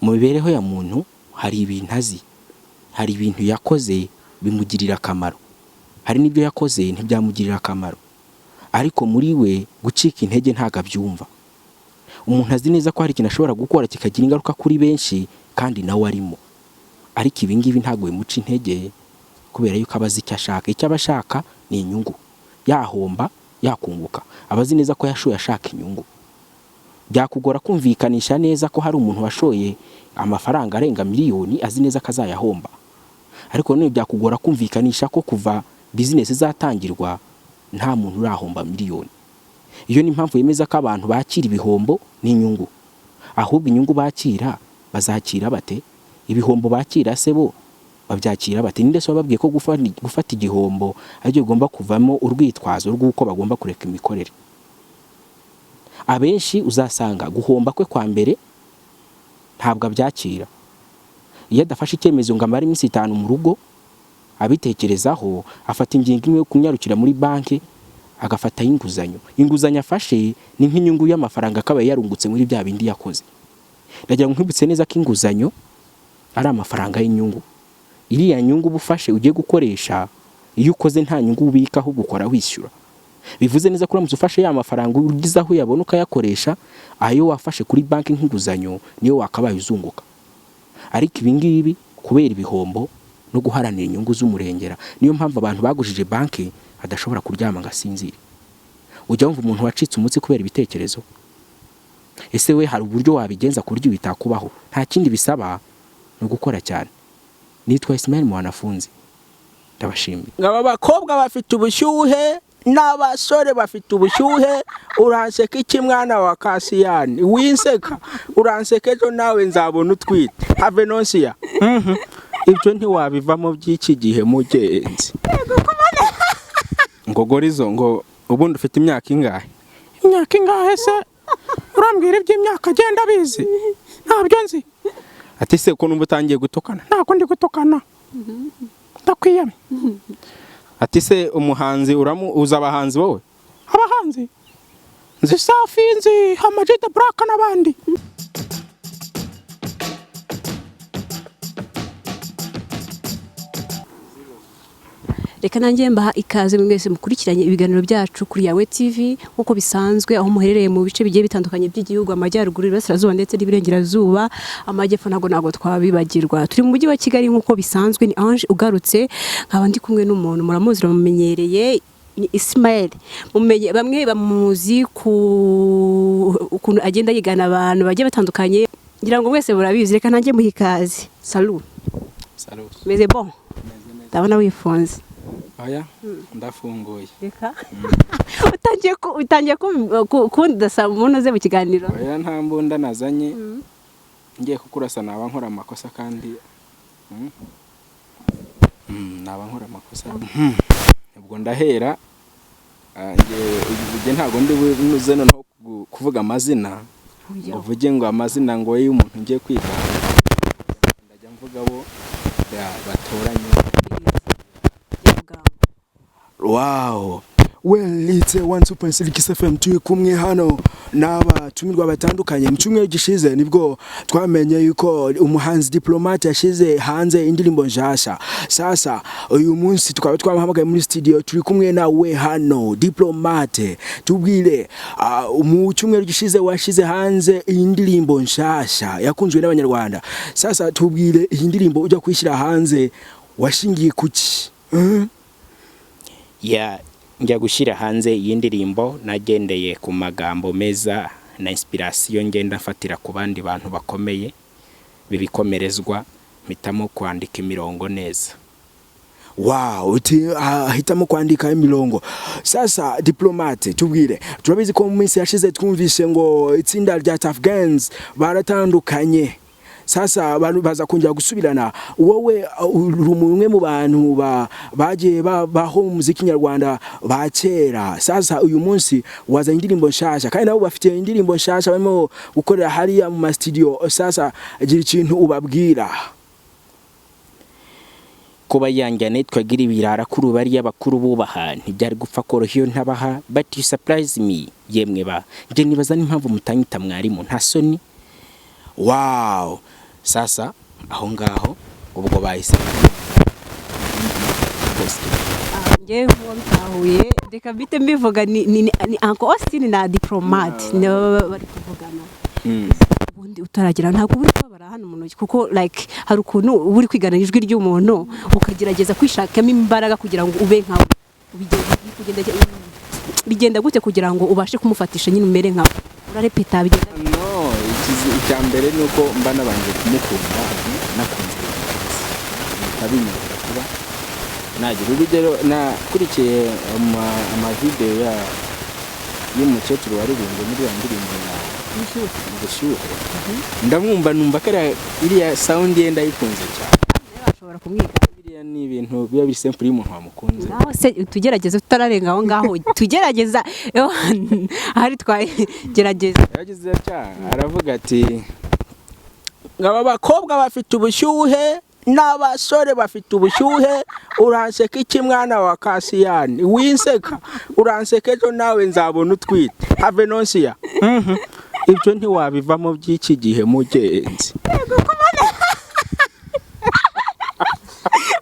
Mu mibereho ya muntu hari ibintu azi, hari ibintu yakoze bimugirira akamaro, hari n'ibyo yakoze ntibyamugirira akamaro, ariko muri we gucika intege ntabwo abyumva. Umuntu azi neza ko hari ikintu ashobora gukora kikagira ingaruka kuri benshi kandi nawe arimo, ariko ibi ngibi ntabwo bimuca intege kubera yuko aba azi icyo ashaka. Icyo aba ashaka ni inyungu, yahomba yakunguka, aba azi neza ko yashoye ashaka inyungu. Byakugora kumvikanisha neza ko hari umuntu washoye amafaranga arenga miliyoni azi neza ko azayahomba, ariko nanone byakugora kumvikanisha ko kuva bizinesi zatangirwa nta muntu urahomba miliyoni. Iyo ni impamvu yemeza ko abantu bakira ibihombo n'inyungu. Ahubwo inyungu bakira bazakira bate? Ibihombo bakira se bo babyakira bate? Ninde se wababwiye ko gufata igihombo aribyo bigomba kuvamo urwitwazo rw'uko bagomba kureka imikorere? Abenshi uzasanga guhomba kwe kwa mbere ntabwo abyakira. Iyo adafashe icyemezo ngo amare iminsi 5 mu rugo abitekerezaho, afata ingingo imwe yo kunyarukira muri banki agafatayo inguzanyo. Inguzanyo afashe ni nk'inyungu y'amafaranga akabaye yarungutse muri bya bindi yakoze. Ndagira ngo nkwibutse neza ko inguzanyo ari amafaranga y'inyungu. Iriya nyungu uba ufashe ugiye gukoresha, iyo ukoze nta nyungu ubika ahubwo ukora wishyura. Bivuze neza ko uramutse ufashe ya mafaranga ugize aho uyabona ukayakoresha, ayo wafashe kuri banki nk'inguzanyo niyo wakabaye uzunguka. Ariko ibi ngibi kubera ibihombo no guharanira inyungu z'umurengera, niyo mpamvu abantu bagujije banki adashobora kuryama ngo asinzire. Ujya wumva umuntu wacitse umutsi kubera ibitekerezo? Ese we hari uburyo wabigenza ku buryo bitakubaho? Nta kindi bisaba, ni ugukora cyane. Nitwa Ismail Mwanafunzi, ndabashimiye. Aba bakobwa bafite ubushyuhe n'abasore bafite ubushyuhe. Uranseka iki mwana wa Kasiyani? Winseka, uranseka ejo nawe nzabona utwite. Have nonsiya, ibyo ntiwabivamo by'iki gihe mugenzi. Ngo Gorizo, ngo ubundi ufite imyaka ingahe? Imyaka ingahe se? Urambwira iby'imyaka agenda abizi? Ntabyo nzi. Ati se ko numva utangiye gutukana? Ntabwo ndi gutukana, ndakwiyamye. Ati se umuhanzi uramu uza abahanzi wowe? Abahanzi nzi Safi, nzi Ama G The Black n'abandi. Reka nanjye mbaha ikaze mwese mukurikiranye ibiganiro byacu kuri Yawe TV nk'uko bisanzwe, aho muherereye mu bice bigiye bitandukanye by'igihugu, amajyaruguru, iburasirazuba ndetse n'iburengerazuba, amajyepfo ntabwo twabibagirwa. Turi mu mujyi wa Kigali nk'uko bisanzwe, ni Ange ugarutse, nkaba ndi kumwe n'umuntu muramuzi, muramumenyereye, ni Ismael. Mumenye bamwe bamuzi ku ukuntu agenda yigana abantu bagiye batandukanye, ngira ngo mwese murabizi. Reka nanjye muhe ikaze. Salut. Salut. Meze bon? Ndabona wifunze. Oya, ndafunguye. Reka utangiye kundasa umuntu uze mu kiganiro. Oya, nta mbunda nazanye, ngiye kukurasa naba nkora amakosa kandi naba nkora amakosa. Ubwo ndahera nge ntabwo ndi buze noneho kuvuga amazina, ngo uvuge ngo amazina ngo y'umuntu ngiye kwiga, ndajya mvuga bo batoranye. Wow. Well, it's a 1.6 Kiss FM, turi kumwe hano n'abatumirwa batandukanye. Mu cyumweru gishize nibwo twamenye yuko umuhanzi Diplomate yashize hanze indirimbo nshasha. Sasa uyu munsi tukaba twamuhamagaye muri studio, turi kumwe nawe hano. Diplomate, tubwire, mu cyumweru gishize washize hanze iyi ndirimbo nshasha yakunzwe n'Abanyarwanda. Sasa tubwire, iyi ndirimbo ujya kuyishyira hanze washingiye kuki? Ya, njya gushyira hanze iyi ndirimbo nagendeye ku magambo meza na inspiration ngenda mfatira ku bandi bantu bakomeye bibikomerezwa, mpitamo kwandika imirongo neza. Wow, uti ahitamo kwandika imirongo. Sasa Diplomate, tubwire, turabizi ko mu minsi yashize twumvise ngo itsinda rya Tough Gangs baratandukanye. Sasa abantu baza kongera gusubirana. Wowe uri umwe mu bantu bagiye baho mu muziki nyarwanda ba kera. Sasa uyu munsi wazanye indirimbo nshasha, kandi nabo bafite indirimbo nshasha barimo gukorera hariya mu ma studio. Sasa gira ikintu ubabwira. Kuba yanjyana twagira ibirara kuri bariya bakuru bubaha, ntibyari gupfa koroha iyo ntabaha, but you surprise me. Yemwe ba njye nibaza n'impamvu mutanyita mwarimu, nta soni. Wow. Sasa aho ngaho ubwo bahise Ngewe nk'uwabitahuye, reka mpite mbivuga, ni Uncle Austin na Diplomate nibo bari kuvugana. Ubundi utaragera, ntabwo uba uri kubabara hano mu ntoki? Kuko like hari ukuntu uba uri kwigana ijwi ry'umuntu, ukagerageza kwishakamo imbaraga kugira ngo ube nkawe. Bigenda gute kugira ngo ubashe kumufatisha nyine, umere nkawe? Urarepeta? Bigenda? No, icya mbere ni uko mba nabanje kumukunda, nakunze bikabinyorohera kuba nagira urugero. Nakurikiye amavidewo y'umukecuru waririmbye muri ya ndirimbo ya Ubushyuhe, ndamwumva, numva kariya iriya sound ye ndayikunze cyane. Bashobora kumwiga. Biriya ni ibintu biba biri simple iyo umuntu wamukunze. Ngaho se tugerageze, tutararenga aho ngaho, tugerageza ahari twagerageza. Yagize atya aravuga ati ngo aba bakobwa bafite ubushyuhe n'abasore bafite ubushyuhe, uranseka iki mwana wa Kasiyani? Winseka, uranseka, ejo nawe nzabona utwite. Have nonsiya. Ibyo ntiwabivamo by'iki gihe, mugenzi.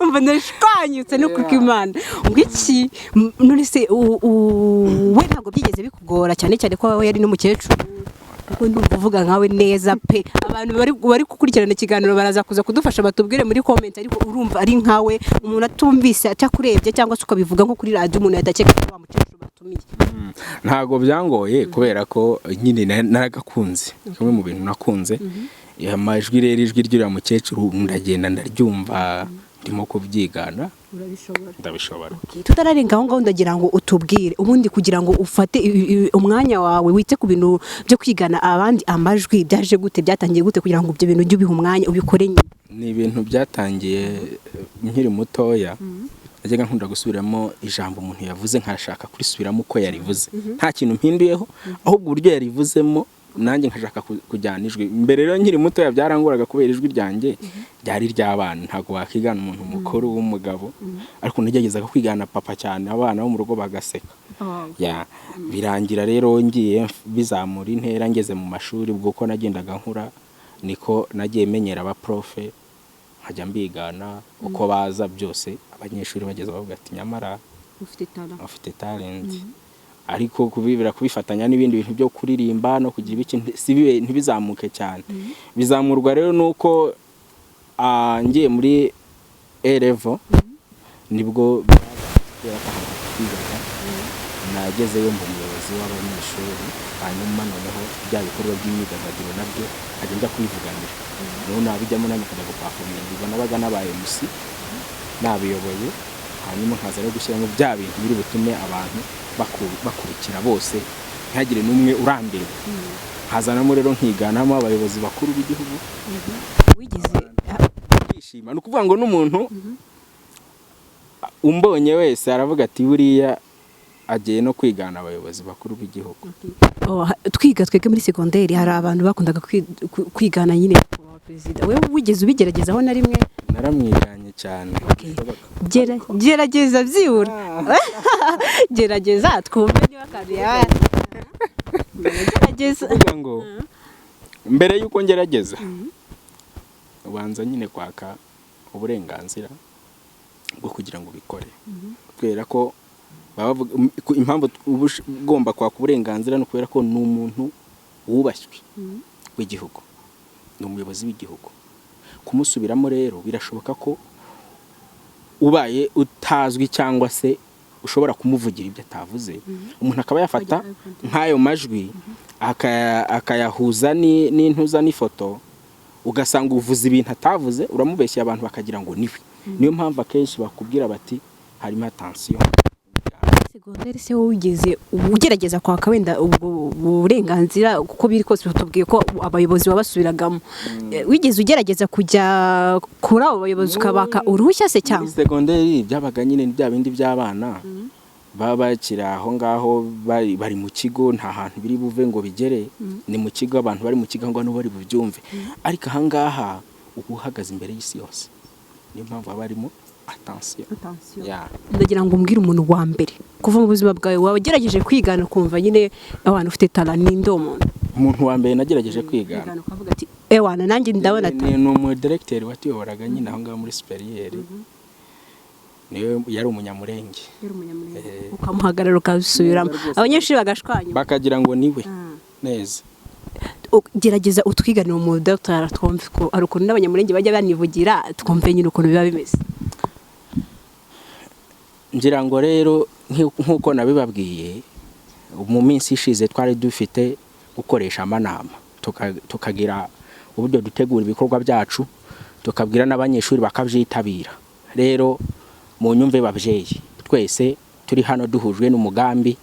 Umva, ndashwanyutse no kuko Imana ngo iki. None se we ntabwo byigeze bikugora, cyane cyane ko we yari n'umukecuru? Kuko ndumva uvuga nkawe neza pe. Abantu bari gukurikirana ikiganiro baraza kuza kudufasha batubwire muri comment, ariko urumva ari nkawe, umuntu atumvise, atakurebye, cyangwa se ukabivuga nko kuri radiyo, umuntu yahita akeka ko wa mukecuru batumiye. Ntabwo byangoye kubera ko nyine naragakunze, kimwe mu bintu nakunze amajwi. Rero ijwi ry'uriya mukecuru ndagenda ndaryumva, ndimo kubyigana. Urabishobora. Ndabishobora. Tutararenga aho ngaho, ndagira ngo utubwire ubundi kugira ngo ufate umwanya wawe wite ku bintu byo kwigana abandi amajwi, byaje gute? Byatangiye gute kugira ngo ibyo bintu ujye ubiha umwanya ubikore nyine? Ni ibintu byatangiye nkiri mutoya. Najyaga nkunda gusubiramo ijambo umuntu yavuze, nkashaka kurisubiramo uko yarivuze, nta kintu mpinduyeho, ahubwo uburyo yarivuzemo nanjye nkashaka kujyana ijwi. Mbere rero nkiri mutoya byarangoraga kubera ijwi ryanjye ryari iry'abana, ntabwo wakigana umuntu mukuru w'umugabo, ariko nageragezaga kwigana papa cyane, abana bo mu rugo bagaseka. Ya, birangira rero ngiye bizamura intera ngeze mu mashuri. Ubwo uko nagendaga nkura niko nagiye menyera abaprofe, nkajya mbigana uko baza byose. Abanyeshuri bageze bavuga ati nyamara ufite talent. Afite talent. Ariko kubibira kubifatanya n'ibindi bintu byo kuririmba no kugira ibiki, si ntibizamuke cyane. Bizamurwa rero nuko ngiye muri A level, nibwo kubera ko ahantu twigaga nagezeyo mba umuyobozi w'abanyeshuri, hanyuma noneho bya bikorwa by'imyidagaduro nabyo nkajya njya kubivuganira, noneho nabijyamo nanjye nkajya guperforminga. Ubwo nabaga nabaye MC, nabiyoboye, hanyuma nkaza rero gushyiramo bya bintu biri butume abantu bakurikira bose, ntihagire n'umwe urambirwa. Nkazanamo rero nkiganamo abayobozi bakuru b'igihugu. Wigeze Kwishima, ni ukuvuga ngo n'umuntu umbonye wese aravuga ati buriya agiye no kwigana abayobozi bakuru b'igihugu. Oh, twiga twebwe muri segonderi hari abantu bakundaga kwigana nyine nyakubahwa perezida. Wewe wigeze ubigeragezaho na rimwe? Naramwiganye cyane. Okay. Gerageza byibura, gerageza twumve niba akantu yawe, gerageza. Kuvuga ngo mbere y'uko ngerageza, ubanza nyine kwaka uburenganzira bwo kugira ngo ubikore, kubera ko baba bavuga impamvu uba ugomba kwaka uburenganzira ni ukubera ko ni umuntu wubashywe w'igihugu, ni umuyobozi w'igihugu. Kumusubiramo rero birashoboka ko ubaye utazwi cyangwa se ushobora kumuvugira ibyo atavuze, umuntu akaba yafata nk'ayo majwi akayahuza n'intuza n'ifoto, ugasanga uvuze ibintu atavuze, uramubeshya, abantu bakagira ngo niwe. Niyo mpamvu akenshi bakubwira bati harimo attention. Segonderi se wowe wigeze ugerageza kwaka wenda ubwo burenganzira? Kuko biri kose batubwiye ko abayobozi babasubiragamo. Wigeze ugerageza kujya kuri abo bayobozi ukabaka uruhushya se Muri cyangwa? Segonderi byabaga nyine bya bindi by'abana baba bakiri aho ngaho, bari mu kigo, nta hantu biri buve ngo bigere, ni mu kigo, abantu bari mu kigo ngo nibo bari bubyumve. Ariko aha ngaha uba uhagaze imbere y'isi yose, niyo mpamvu haba harimo attention. Ya. Ndagira ngo umbwire umuntu wa mbere kuva mu buzima bwawe waba ugerageje kwigana ukumva nyine abantu ufite talent, ninde uwo muntu? Umuntu wa mbere nagerageje kwigana? Kwigana ukavuga ati Ewana, nanjye ndabona. Ni umudiregiteri watuyoboraga nyine aho ngaho muri supérieur, niwe yari Umunyamurenge. Ukamuhagarara, ukabisubiramo, abanyeshuri bagashwanya. Bakagira ngo niwe neza. Gerageza utwiganire mu dogiteri, twumve ko hari ukuntu n'Abanyamurenge bajya banivugira, twumve nyine ukuntu biba bimeze. Ngira ngo rero nk'uko nabibabwiye mu minsi ishize, twari dufite gukoresha amanama, tukagira uburyo dutegura ibikorwa byacu, tukabwira n'abanyeshuri bakabyitabira. Rero mu nyumve babyeyi, twese turi hano duhujwe n'umugambi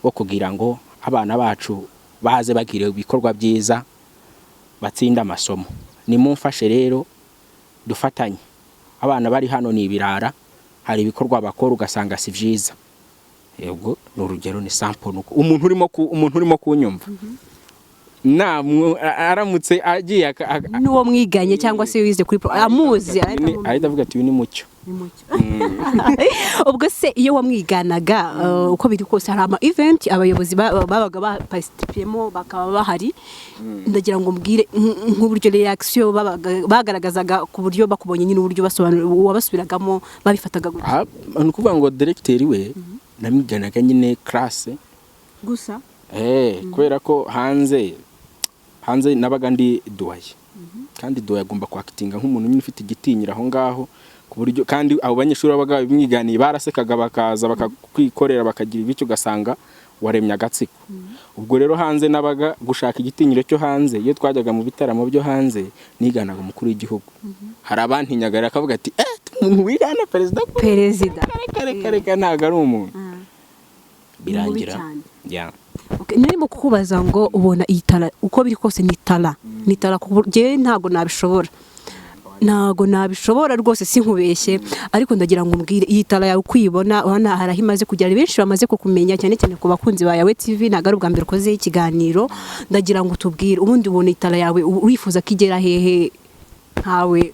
wo kugira ngo abana bacu baze bagira ibikorwa byiza, batsinde amasomo. Nimumfashe rero dufatanye. Abana bari hano ni ibirara, hari ibikorwa bakora ugasanga si byiza. Yego, ni urugero, ni sample, nuko umuntu urimo kunyumva namwe aramutse agiye N'uwo mwiganye cyangwa se wize kuri amuzi arahita amumenya. Ahita avuga ati: "Uyu ni Mucyo." Ni Mucyo. Ubwo se iyo wamwiganaga, uko biri kose hari ama event abayobozi babaga baparticipiyemo bakaba bahari. Ndagira ngo mbwire nk'uburyo reaction babaga bagaragazaga, ku buryo bakubonye nyine, uburyo basobanura wabasubiragamo, babifataga gute? Ah, ni ukuvuga ngo directeur we namwiganaga nyine classe Gusa. Kubera ko hanze nabaga ndi doyen, kandi doyen agomba kwactinga nk'umuntu nyine ufite igitinyiro aho ngaho, ku buryo kandi abo banyeshuri babaga babimwiganiye barasekaga, bakaza bakakwikorera, bakagira ibicyo, ugasanga waremye agatsiko. Ubwo rero hanze nabaga gushaka igitinyiro cyo hanze. Iyo twajyaga mu bitaramo byo hanze, niganaga umukuru w'igihugu. Hari abantinyaga rero, akavuga ati: "Eh, umuntu wigana perezida ko?" Perezida. Reka, reka, reka, ntabwo ari umuntu. Birangira. Cyane. Ya. Okay, narimo kukubaza ngo ubona iyi talent, uko biri kose ni talent, ni talent, ku buryo njyewe ntabwo nabishobora rwose, sinkubeshye. Ariko ndagira ngo umbwire iyi talent yawe uko uyibona. Urabona hari aho imaze kugera, hari benshi bamaze kukumenya, cyane cyane ku bakunzi ba Yawe TV. Ntabwo ari ubwa mbere ukozeho ikiganiro. Ndagira ngo utubwire, ubundi ubona iyi talent yawe wifuza ko igera hehe nkawe?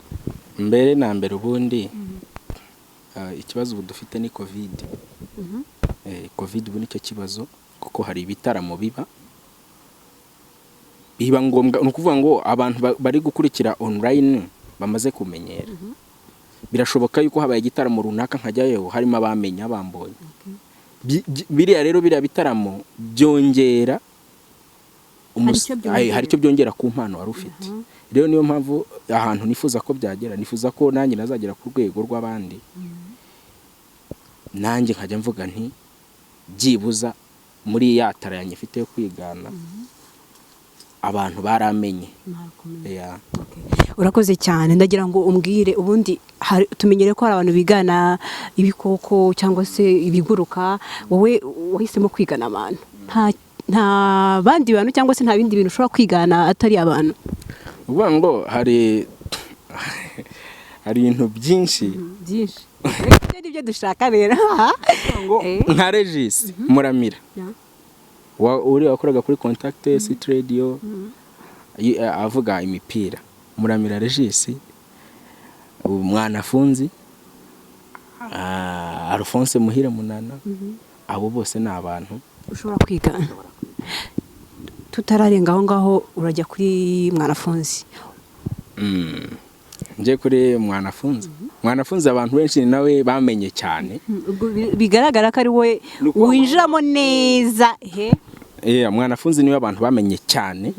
Mbere na mbere, ubundi ikibazo ubu dufite ni COVID. COVID ubu nicyo kibazo, kuko hari ibitaramo biba ngombwa. Ni ukuvuga ngo abantu bari gukurikira online bamaze kumenyera. Birashoboka yuko habaye igitaramo runaka nkajyayo, harimo abamenya bambonye. Biriya rero, biriya bitaramo byongera Hari icyo byongera. Ay, hari icyo byongera ku mpano wari ufite. Rero niyo mpamvu ahantu nifuza ko byagera, nifuza ko nanjye nazagera ku rwego rw'abandi, nanjye nkajya mvuga nti byibuza muri ya talent yanjye mfite yo kwigana, abantu baramenye. Yeah. Urakoze cyane. Ndagira ngo umbwire, ubundi tumenyere ko hari abantu bigana ibikoko cyangwa se ibiguruka, wowe wahisemo kwigana abantu. Nta bandi bantu cyangwa se nta bindi bintu ushobora kwigana atari abantu? Ni ukuvuga ngo hari ibintu byinshi. Byinshi, ibyo ni byo dushaka rero. Ngo nka Regis Muramira, uriya wakoraga kuri Contact City Radio, avuga imipira, Muramira Regis, Mwanafunzi, Alphonse Muhire Munana, abo bose ni abantu ushobora kwigana. Tutararenga aho ngaho, urajya kuri Mwanafunzi. Njye kuri Mwanafunzi. Mwanafunzi abantu benshi ni nawe bamenye cyane. Ubwo bigaragara ko ari we Ni ukuvuga ngo- winjiramo neza he. Mwanafunzi niwe abantu bamenye cyane.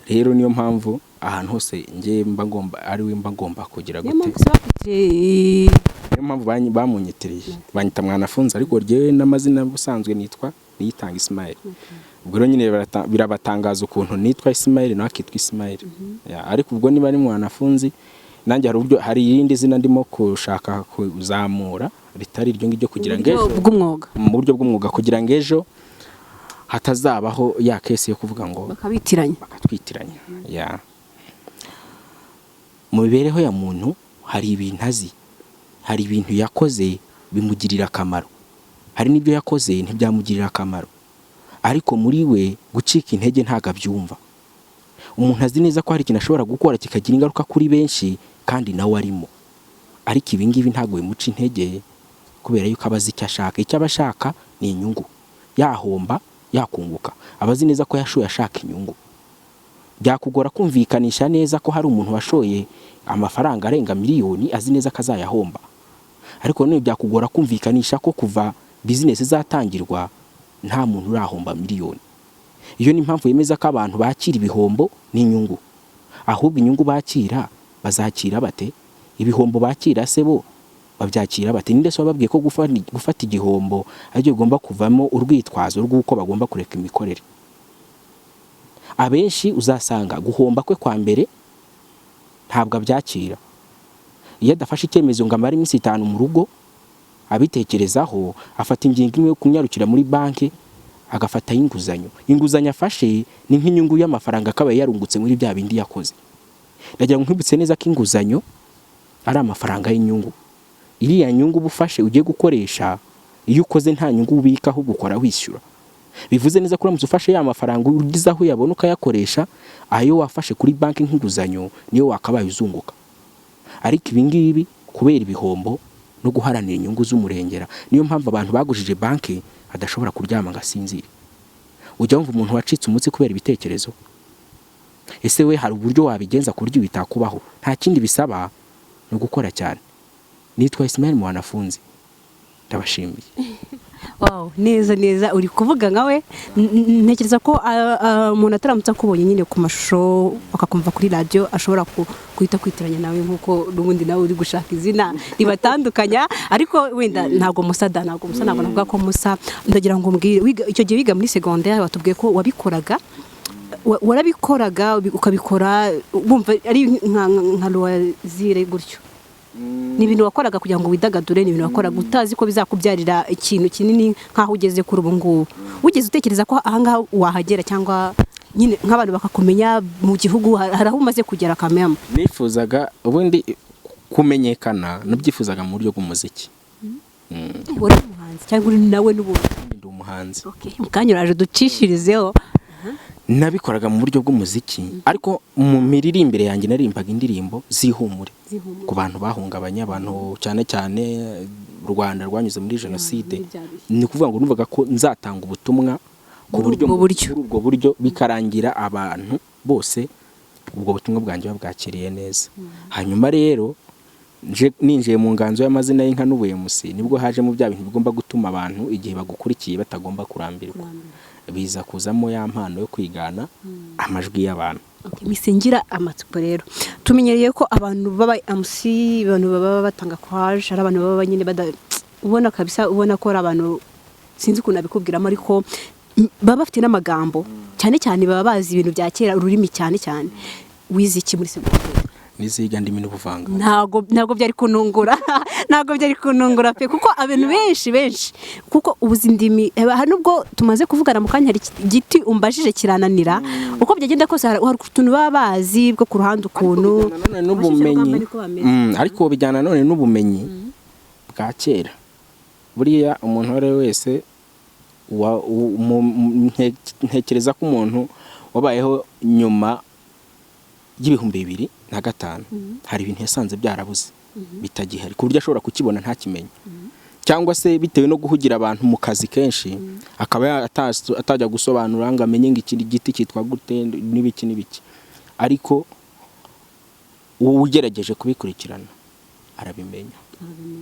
Rero niyo mpamvu ahantu hose njye mba ngomba, ari we mba ngomba kugira Niyo gute. mpamvu se bakwitiriye? Niyo mpamvu bamunyitiriye, banyita Mwanafunzi, ariko ryewe n'amazina ubusanzwe nitwa Niyitanga Ismail. Ubwo rero nyine birabatangaza ukuntu nitwa Ismail nawe akitwa Ismail. Yeah, ariko ubwo niba ari Mwanafunzi, nanjye hari uburyo, hari irindi zina ndimo gushaka kuzamura ritari iryo ngiryo, kugira ngo Uburyo ejo bw'umwuga. Mu buryo bw'umwuga, kugira ngo ejo hatazabaho ya case yo kuvuga ngo Bakabitiranya. Bakatwitiranya, yeah. Mu mibereho ya muntu hari ibintu azi, hari ibintu yakoze bimugirira akamaro, hari n'ibyo yakoze ntibyamugirira akamaro, ariko muri we gucika intege ntabwo abyumva. Umuntu azi neza ko hari ikintu ashobora gukora kikagira ingaruka kuri benshi kandi nawe arimo, ariko ibi ngibi ntabwo bimuca intege, kubera yuko aba azi icyo ashaka. Icyo aba ashaka ni inyungu, yahomba, yakunguka, aba azi neza ko yashoye ashaka inyungu. Byakugora kumvikanisha neza ko hari umuntu washoye amafaranga arenga miliyoni azi neza ko azayahomba. Ariko nanone byakugora kumvikanisha ko kuva bizinesi zatangirwa nta muntu urahomba miliyoni. Iyo ni impamvu yemeza ko abantu bakira ibihombo n'inyungu. Ahubwo inyungu bakira bazakira bate? Ibihombo bakira se bo babyakira bate? Ninde se wababwiye ko gufata igihombo aribyo bigomba kuvamo urwitwazo rw'uko bagomba kureka imikorere? Abenshi uzasanga guhomba kwe kwa mbere ntabwo abyakira. Iyo adafashe icyemezo ngo amare iminsi 5 mu rugo abitekerezaho, afata ingingo imwe yo kunyarukira muri banki agafatayo inguzanyo. Inguzanyo afashe ni nk'inyungu y'amafaranga akabaye yarungutse muri bya bindi yakoze. Ndagira ngo nkwibutse neza ko inguzanyo ari amafaranga y'inyungu. Iriya nyungu uba ufashe ugiye gukoresha, iyo ukoze nta nyungu ubika, ahubwo ukora wishyura. Bivuze neza ko uramutse ufashe ya mafaranga ugize aho uyabona ukayakoresha, ayo wafashe kuri banki nk'inguzanyo niyo wakabaye uzunguka. Ariko ibi ngibi kubera ibihombo no guharanira inyungu z'umurengera, niyo mpamvu abantu bagujije banki adashobora kuryama ngo asinzire. Ujya wumva umuntu wacitse umutsi kubera ibitekerezo? Ese we hari uburyo wabigenza ku buryo bitakubaho? Nta kindi bisaba, ni ugukora cyane. Nitwa Ismail Mwanafunzi, ndabashimiye. Wow, neza neza, uri kuvuga nkawe. Ntekereza ko umuntu ataramutse akubonye nyine ku mashusho, bakakumva kuri radiyo, ashobora guhita kwitiranya nawe, nk'uko n'ubundi nawe uri gushaka izina ribatandukanya. Ariko wenda ntabwo musa da, ntabwo musa, ntabwo navuga ko musa. Ndagira ngo umbwire, icyo gihe wiga muri secondaire, watubwiye ko wabikoraga, warabikoraga ukabikora wumva ari nka loisir gutyo. Ni ibintu wakoraga kugira ngo widagadure, ni ibintu wakoraga utazi ko bizakubyarira ikintu kinini nk'aho ugeze kuri ubu ngubu. Wigeze utekereza ko ahangaha wahagera, cyangwa nyine nk'abantu bakakumenya mu gihugu, hari aho umaze kugera kameme? Nifuzaga ubundi kumenyekana, nabyifuzaga mu buryo bw'umuziki. Wari umuhanzi cyangwa uri nawe n'ubundi? Ndi umuhanzi. Okay, mu kanya uraje ducishirizeho. Nabikoraga mu buryo bw'umuziki, ariko mu miririmbire yanjye naririmbaga indirimbo z'ihumure ku bantu bahungabanye, abantu cyane cyane u Rwanda rwanyuze muri jenoside. Muri bya bihe. Ni ukuvuga ngo numvaga ko nzatanga ubutumwa ku Muri buryo ubwo buryo. Muri ubwo buryo, bikarangira abantu bose ubwo butumwa bwanjye babwakiriye neza. Hanyuma rero ninjiye mu nganzo y'amazina y'inka n'ubuyemusi, nibwo hajemo bya bintu bigomba gutuma abantu igihe bagukurikiye batagomba kurambirwa, biza kuzamo ya mpano yo kwigana amajwi y'abantu. Okay, misingira amatsiko rero. Tumenyereye ko abantu baba MC, abantu baba batanga courage, ari abantu baba nyine bada ubona kabisa, ubona ko ari abantu, sinzi ukuntu nabikubwiramo, ariko baba bafite n'amagambo, cyane cyane baba bazi ibintu bya kera, ururimi cyane cyane. Wize iki muri secondaire? Niziga ndimi n'ubuvanganzo. Ntabwo byari kunungura, ntabwo byari kunungura pe, kuko abantu benshi benshi, kuko ubuzi indimi hari nubwo tumaze kuvugana mu kanya, hari igiti umbajije kirananira. Uko byagenda kose hari utuntu baba bazi bwo ku ruhande, ukuntu Bijyana nanone n'ubumenyi. Abashyushyarugamba niko bameze. Ariko bijyana nanone n'ubumenyi bwa kera. Buriya umuntu uwo ari we wese ntekereza ko umuntu wabayeho nyuma y'2005 hari ibintu yasanze byarabuze, bitagihari, ku buryo ashobora kukibona ntakimenye, cyangwa se bitewe no guhugira abantu mu kazi kenshi, akaba atajya gusobanura ngo amenye ngo iki giti cyitwa gute n'ibiki n'ibiki. Ariko uwo ugerageje kubikurikirana arabimenya.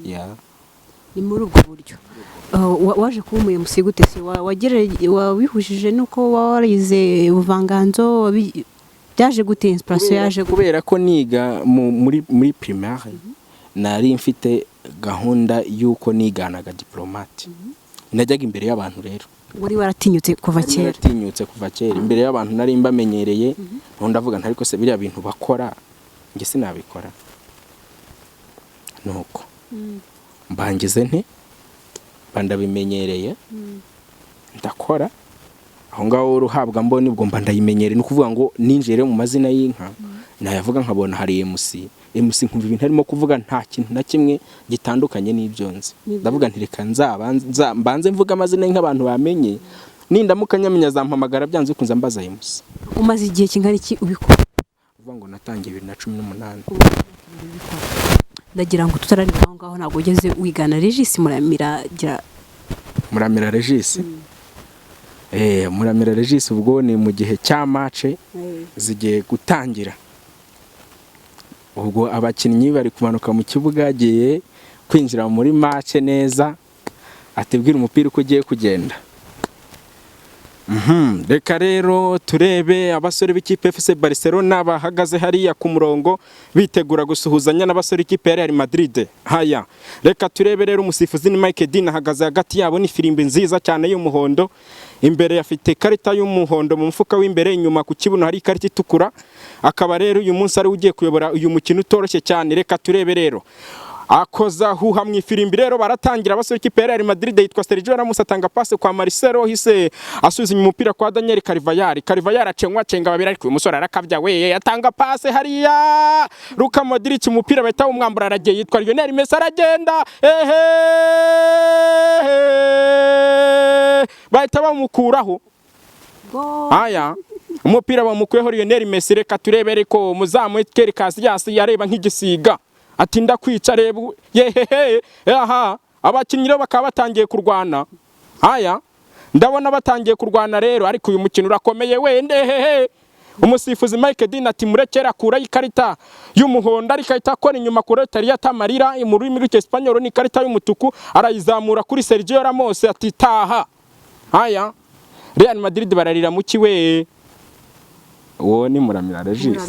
Yeah. Ni muri ubwo buryo waje kuba umu MC gute se? Wabihujije nuko warize ubuvanganzo? Byaje gute? Inspiration yaje gute? Kubera ko niga muri primaire nari mfite gahunda y'uko niganaga Diplomate, najyaga imbere y'abantu rero. Wari waratinyutse kuva kera? Naratinyutse kuva kera imbere y'abantu, nari mbamenyereye. Noneho ndavuga nti: "Ariko se biriya bintu bakora njye sinabikora?" Nuko mbangize nte, mba ndabimenyereye, ndakora aho ngaho ruhabwa mboni, ubwo mba ndayimenyereye. Ni ukuvuga ngo ninjiye rero mu mazina y'inka, nayavuga nkabona hari MC, MC, nkumva ibintu arimo kuvuga nta kintu na kimwe gitandukanye n'ibyo nzi. Ndavuga nti: "Reka mbanze mvuga amazina y'inka abantu bamenye, nindamuka nyamenya azampamagara byanze bikunze ambaza MC." Umaze igihe kingana iki ubikora? Uvuga ngo natangiye 2018. Ndagira ngo tutarareba aho ngaho, ntabwo ugeze wigana Regis Muramira gira? Muramira Regis. Muramira Regis, ubwo ni mu gihe cya match zigiye gutangira. Ubwo abakinnyi bari kumanuka mu kibuga, agiye kwinjira muri match neza, atibwira umupira uko ugiye kugenda. Reka rero turebe abasore b'ikipe FC Barcelona bahagaze hariya ku murongo, bitegura gusuhuzanya n'abasore b'ikipe ya Real Madrid. Haya, reka turebe rero. Umusifuzi ni Mike Dean, ahagaze hagati yabo n'ifirimbi nziza cyane y'umuhondo. Imbere afite ikarita y'umuhondo mu mufuka w'imbere, inyuma ku kibuno hari ikarita itukura. Akaba rero uyu munsi ari we ugiye kuyobora uyu mukino utoroshye cyane. Reka turebe rero, akoza huha mu ifirimbi rero, baratangira. Abasore ikipe ya Real Madrid, yitwa Sergio Ramos, atanga passe kwa Marcelo, hise asubiza inyuma umupira kwa Daniel Carvajal. Carvajal acengwa, acenga babiri, ariko uyu musore arakabya we, atanga passe hariya Luka Modric, umupira bahita umwambura, aragiye, yitwa Lionel Messi, aragenda, ehe, bahita bamukuraho. Aya, umupira bamukuyeho Lionel Messi. Reka turebe, ariko umuzamu Iker Casillas yareba nk'igisiga, ati ndakwica. Reba yehehe, aha abakinnyi rero bakaba batangiye kurwana. Aya, ndabona batangiye kurwana rero, ariko uyu mukino urakomeye wende hehe. Umusifuzi Mike Dean ati murekera, akuraho ikarita y'umuhondo, ariko ahita akora inyuma kuri tarjeta amarilla mu rurimi rw'Icyesipanyolo ni ikarita y'umutuku, arayizamura kuri Sergio Ramos, ati taha. Aya, Real Madrid bararira mu kiwe. Uwo ni Muramira Regis.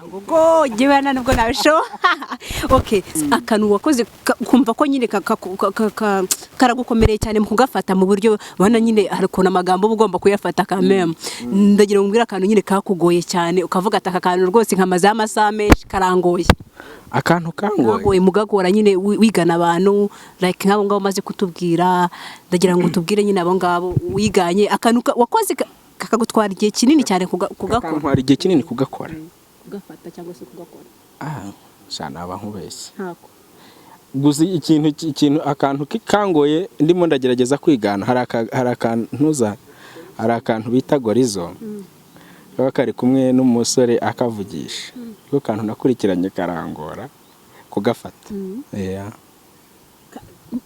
Ngo njyewe nta nubwo nabishobora. Okay, akantu wakoze kumva ko nyine karagukomereye cyane mu kugafata mu buryo ubona nyine hari ukuntu amagambo uba ugomba kuyafata kameme. Ndagira ngo umbwire akantu nyine kakugoye cyane, ukavuga ati aka kantu rwose nkamazeho amasaha menshi, karangoye. Akantu kangoye? Kagoye mugagora nyine wigana abantu like nk'abo ngabo umaze kutubwira. Ndagira ngo tubwire nyine abo ngabo wiganye, akantu wakoze kakagutwara igihe kinini cyane kugakora. Kantwara igihe kinini kugakora? Kugafata cyangwa se kugakora. Ah, sha, naba nkubeshye. Ntako. Gusa ikintu akantu kangoye ndimo ndagerageza kwigana, hari akantuza, hari akantu bita gorizo, kaba kari kumwe n'umusore akavugisha. Niko kantu nakurikiranye karangora kugafata. Yeah.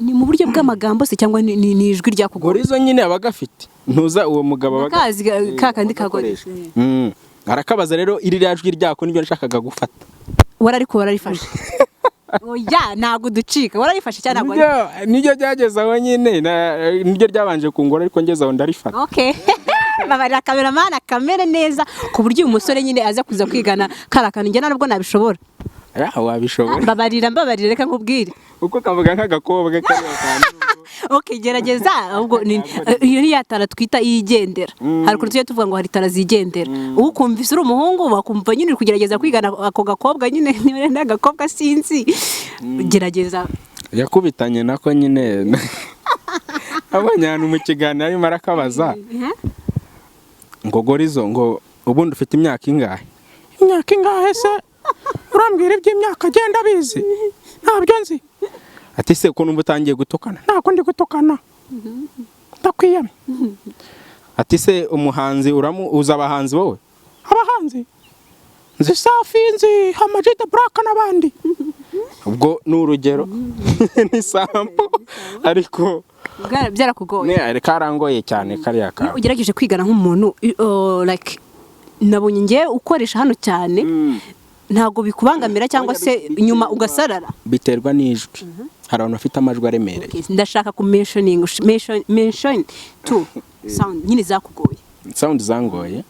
Ni mu buryo bw'amagambo se cyangwa ni ijwi ryakugoye? Gorizo nyine aba agafite, ntuza uwo mugabo aba Akazi ka kandi ka agakoresha. gorizo. Arakabaza rero, iriya jwi ryako nibyo nashakaga gufata. Warariko wararifashe? Oya, ntabwo ducika. Wararifashe cyangwa ntabwo? Niryo ryageze aho nyine, niryo ryabanje kungora, ariko ngeze aho ndarifata. Okay, babarira cameraman akamere neza ku buryo uyu musore nyine aza kuza kwigana kari akantu. Njye ntabwo nabishobora. Ah, wabishobora. Mbabarira, mbabarira, reka nkubwire. Uko kavuga nk'agakobwa kariya kantu. Okay, gerageza. Ahubwo iyo ni ya tara twita iyigendera. Hari ukuntu tujya tuvuga ngo hari tara zigendera. Ukumva uri umuhungu, wakumva nyine uri kugerageza kwigana ako gakobwa nyine, niba ari agakobwa sinzi. Gerageza. Yakubitanye nako nyine, abonye ahantu mu kiganiro arimo arakabaza ngo gorizo, ngo ubundi ufite imyaka ingahe? Imyaka ingahe se? Urambwira iby'imyaka, agenda abizi, ntabyo nzi. Ati se ko numva utangiye gutukana? Ntabwo ndi gutukana, ndakwiyamye. Ati se umuhanzi uramu uzi abahanzi wowe? Abahanzi nzi Safi, nzi Amag The Black n'abandi. Ubwo ni urugero, ni sample, ariko Byarakugoye. Karangoye cyane kariya Iyo kawe. ugerageje kwigana nk'umuntu like nabonye ngewe ukoresha hano cyane, ntabwo bikubangamira cyangwa se nyuma ugasarara? Biterwa n'ijwi. Hari abantu bafite amajwi aremereye. Okay, ndashaka ku mentioning, mention to sound nyine zakugoye. Sound zangoye,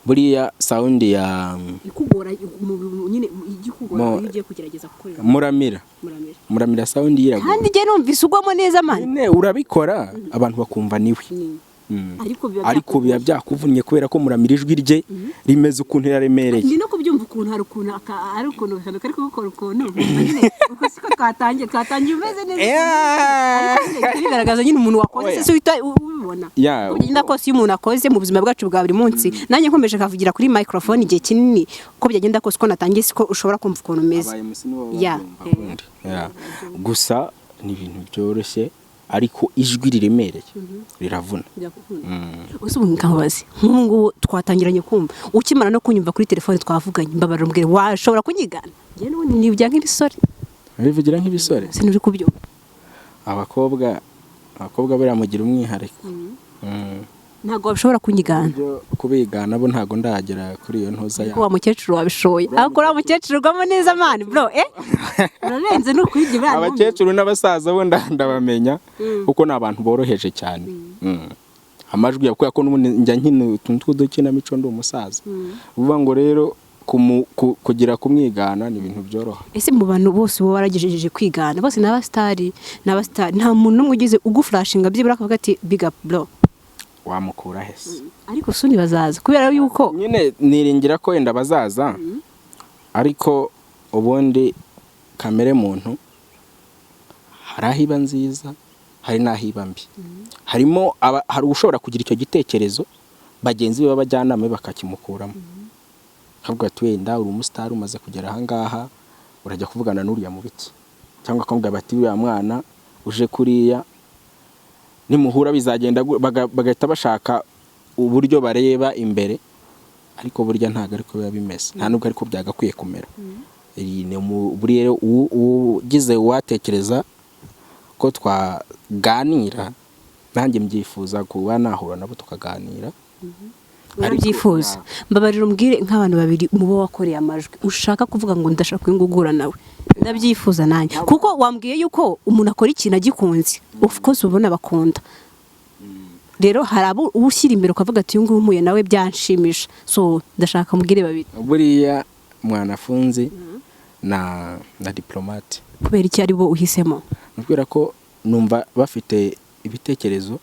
buriya sound ya Ikugora nyine, ijya ikugora iyo ugiye kugerageza gukorera. Muramira. Muramira. Muramira, sound yiragoye. Kandi njye numvise ugwamo neza, man. Nyine urabikora, abantu bakumva niwe. Ariko biba Ariko biba byakuvunnye kubera ko Muramira ijwi rye rimeze ukuntu, riraremereye. Ndi no kubyumva ukuntu hari ukuntu ari ukuntu akantu kari kugukora ukuntu, nkumva nyine uko siko twatangiye umeze neza, ariko nyine bihita bigaragaza nyine umuntu wakoze Oya. se uhita ubibona. Ya, Uko byagenda kose, iyo umuntu akoze mu buzima bwacu bwa buri munsi, nanjye nkomeje kavugira kuri microphone igihe kinini, uko byagenda kose, uko natangiye siko ushobora kumva ukuntu umeze. Abaye MC nibo Ya. babyumva ubundi. Ya. Gusa ni ibintu byoroshye, ariko ijwi riremereye riravuna. Ese ubu nkabaze, nk'ubu ngubu twatangiranye kumva, ukimara no kunyumva kuri telefone twavuganye, mbabarira umbwire, washobora kunyigana? Njye n'ubundi nibya nk'ibisore. Bivugira nk'ibisore. Sinuri kubyumva. Abakobwa buriya mugira umwihariko. Ntabwo wabishobora kunyigana? Ibyo kubigana bo ntabwo ndagera kuri iyo ntuza. Ariko wa mukecuru wabishoboye, ariko uriya mukecuru ugwamo neza, man, bro, urarenze, ni ukuri ibyo. Abakecuru n'abasaza bo ndabamenya kuko ni abantu boroheje cyane. Amajwi yabo, kubera ko n'ubundi njya nkina utuntu tw'udukinamico, ndi umusaza, uvuga ngo rero kugira kumwigana ni ibintu byoroha. Ese mu bantu bose uba waragejeje kwigana bose, n'abasitari n'abasitari, nta muntu n'umwe ugize uguflashinga byibura akavuga ati: "Big up, bro"? Wamukura hese? Ariko soon bazaza kubera yuko Nyine niringira ko wenda bazaza, ariko ubundi kamere muntu hari aho iba nziza, hari n'aho iba mbi. Harimo hari ushobora kugira icyo gitekerezo, bagenzi be b'abajyanama be bakakimukuramo, akavuga ati: "Wenda uri umusitari, umaze kugera ahangaha, urajya kuvugana n'uriya mu biki?" Cyangwa akamubwira bati: "Uriya mwana uje kuriya nimuhura bizagenda bagahita bashaka uburyo bareba imbere. Ariko burya ntabwo ariko biba bimeze, nta nubwo ariko byagakwiye kumera. Iyi ni buriya rero ugize uwatekereza ko twaganira, nanjye mbyifuza kuba nahura nabo tukaganira. Urabyifuza. Mbabarira umbwire nk'abantu babiri mu bo wakoreye amajwi ushaka kuvuga ngo: "Ndashaka uyu nguyu guhura nawe, ndabyifuza nanjye." Kuko wambwiye yuko umuntu akora ikintu agikunze, of course ubona bakunda. Rero hari abo uba ushyira imbere ukavuga ati: "Uyu nguyu mpuye nawe byanshimisha." So ndashaka mubwire babiri. Buriya Mwanafunzi na Diplomate. Kubera iki ari bo uhisemo? Ni ukubera ko numva bafite ibitekerezo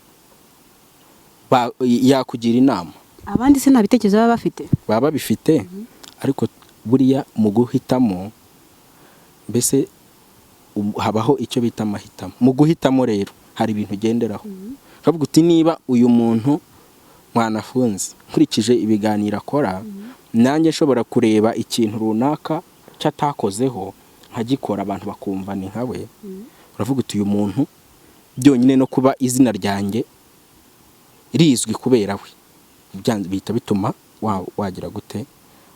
yakugira inama. Abandi se nta bitekerezo baba bafite? Baba babifite, ariko buriya mu guhitamo, mbese habaho icyo bita amahitamo. Mu guhitamo rero hari ibintu ugenderaho, ukavuga uti: "Niba uyu muntu Mwanafunzi, nkurikije ibiganiro akora, nanjye nshobora kureba ikintu runaka cyatakozeho nkagikora, abantu bakumva ni nkawe," uravuga uti: "Uyu muntu byonyine no kuba izina ryanjye rizwi kubera we, bihita bituma wagira gute,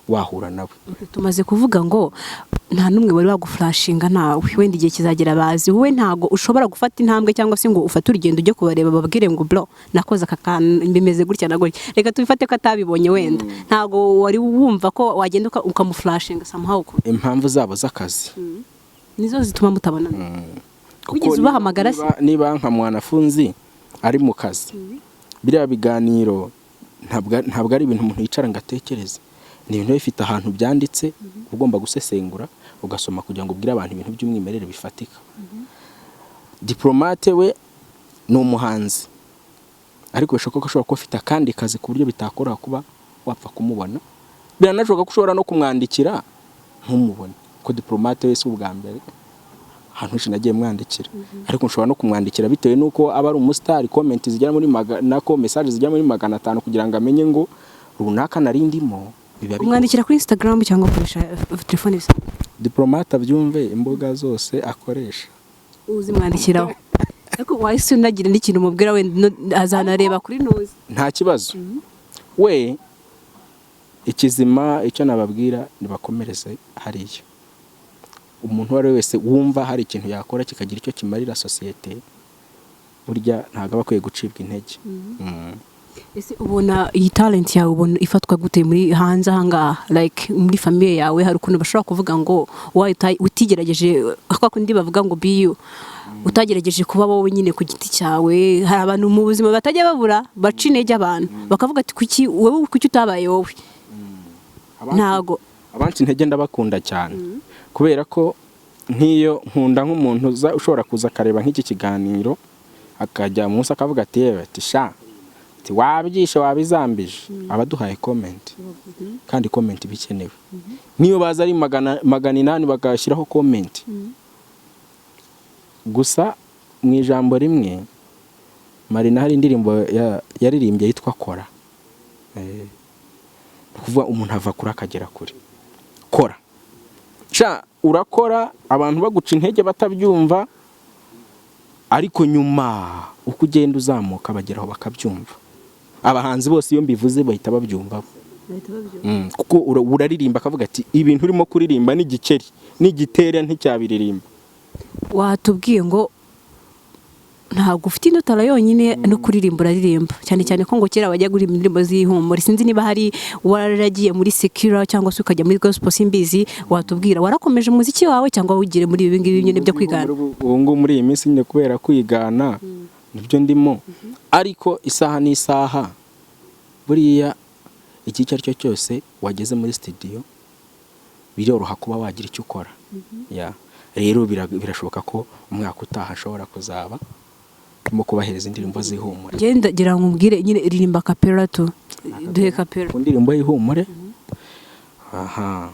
wahura nawe." Tumaze kuvuga ngo nta n'umwe wari waguflashinga, ntawe. Wenda igihe kizagera bazi. Wowe ntago ushobora gufata intambwe cyangwa se ngo ufate urugendo ujye kubareba, babwire ngo: "Bro, nakoze aka kantu, bimeze gutya na gutya"? Reka tubifate ko atabibonye. Wenda ntago wari wumva ko wagenda ukamuflashinga somehow uko? Impamvu zabo z'akazi. Nizo zituma mutabonana? Kuko Wigeze ubahamagara se? Niba nka Mwanafunzi ari mu kazi, biriya biganiro ntabwo ari ibintu umuntu yicara ngo atekereze, ni ibintu biba bifite ahantu byanditse, ugomba gusesengura, ugasoma kugira ngo ubwire abantu ibintu by'umwimerere bifatika. Diplomate we ni umuhanzi, ariko bishoboka ko ashobora kuba afite akandi kazi ku buryo bitakoroha kuba wapfa kumubona. Biranashoboka ko ushobora no kumwandikira ntumubone, ko Diplomate we si ubwa mbere, ahantu henshi nagiye mwandikira. Ariko nshobora no kumwandikira bitewe n'uko aba ari umusitari, comment zigera muri magana, nako message zigera muri 500, kugira ngo amenye ngo runaka nari ndimo, biba bigoye. Umwandikira kuri Instagram cyangwa ukoresha telefone bisanzwe? Diplomate abyumve, imbuga zose akoresha. Uzimwandikiraho, ariko wahise unagira n'ikintu umubwira, wenda azanareba kuri ntuzi. Nta kibazo. We ikizima icyo nababwira, nibakomereze hariya. Umuntu uwo ari we wese wumva hari ikintu yakora kikagira icyo kimarira sosiyete, burya ntabwo aba akwiye gucibwa intege. Ese ubona iyi talent yawe, ubona ifatwa gute muri hanze ahangaha? Like muri famille yawe hari ukuntu bashobora kuvuga ngo why utigerageje, kwa kundi bavuga ngo be you, utagerageje kuba wowe nyine ku giti cyawe. Hari abantu mu buzima batajya babura baca intege abantu, bakavuga ati: "Kuki wowe, kuki utabaye wowe?" Ntago Abanca intege ndabakunda cyane, kubera ko nk'iyo nkunda nk'umuntu ushobora kuza akareba nk'iki kiganiro, akajya munsi akavuga ati: "Yewe," ati: "sha," ati: "wabyishe, wabizambije," aba aduhaye comment, kandi comment iba ikenewe. Niyo baza ari 800 bagashyiraho comment. Gusa mu ijambo rimwe, Marina hari indirimbo yaririmbye yitwa "Kora". Ni ukuvuga umuntu ava kure akagera kure. Kora sha, urakora abantu baguca intege batabyumva, ariko nyuma uko ugenda uzamuka bageraho bakabyumva. Abahanzi bose iyo mbivuze bahita babyumva, kuko uraririmba akavuga ati: "Ibintu urimo kuririmba ni igikeri n'igitere nticyabiririmba." Watubwiye ngo Ntabwo ufite ino talent yonyine, no kuririmba uraririmba, cyane cyane ko ngo kera wajya kuririmba indirimbo z'ihumure. Sinzi niba hari waragiye muri secular cyangwa se ukajya muri gospel, simbizi, watubwira. Warakomeje umuziki wawe cyangwa wigire muri ibi ngibi nyine byo kwigana? Ubu ngubu muri iyi minsi nyine, kubera kwigana nibyo ndimo, ariko isaha n'isaha buriya igihe icyo ari cyo cyose wageze muri studio biroroha kuba wagira icyo ukora. Ya, rero birashoboka ko umwaka utaha nshobora kuzaba ndimo kubahereza indirimbo z'ihumure. Ngenda gira ngo umbwire nyine, ririmba cappella tu, duhe cappella. Ku ndirimbo y'ihumure, aha.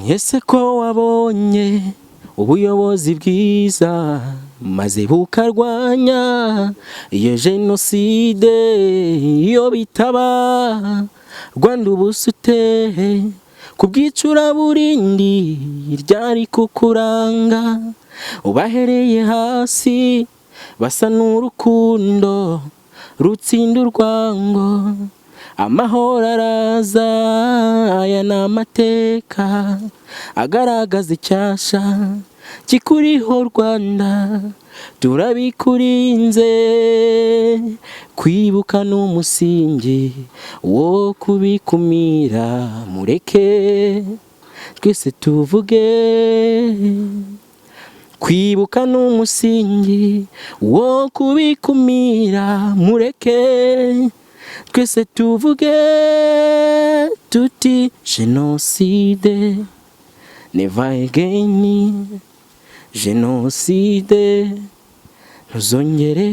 Ese ko wabonye ubuyobozi bwiza maze bukarwanya iyo jenoside, iyo bitaba Rwanda ubusute ku bw'icuraburindi ryari kukuranga, ubahereye hasi basa n'urukundo rutsinda urwango, amahoro araza. Aya ni amateka agaragaza icyasha kikuriho. Rwanda, turabikurinze. Kwibuka ni umusingi wo kubikumira. Mureke twese tuvuge: kwibuka ni umusingi wo kubikumira. Mureke twese tuvuge tuti: jenoside never again, jenoside ntuzongere.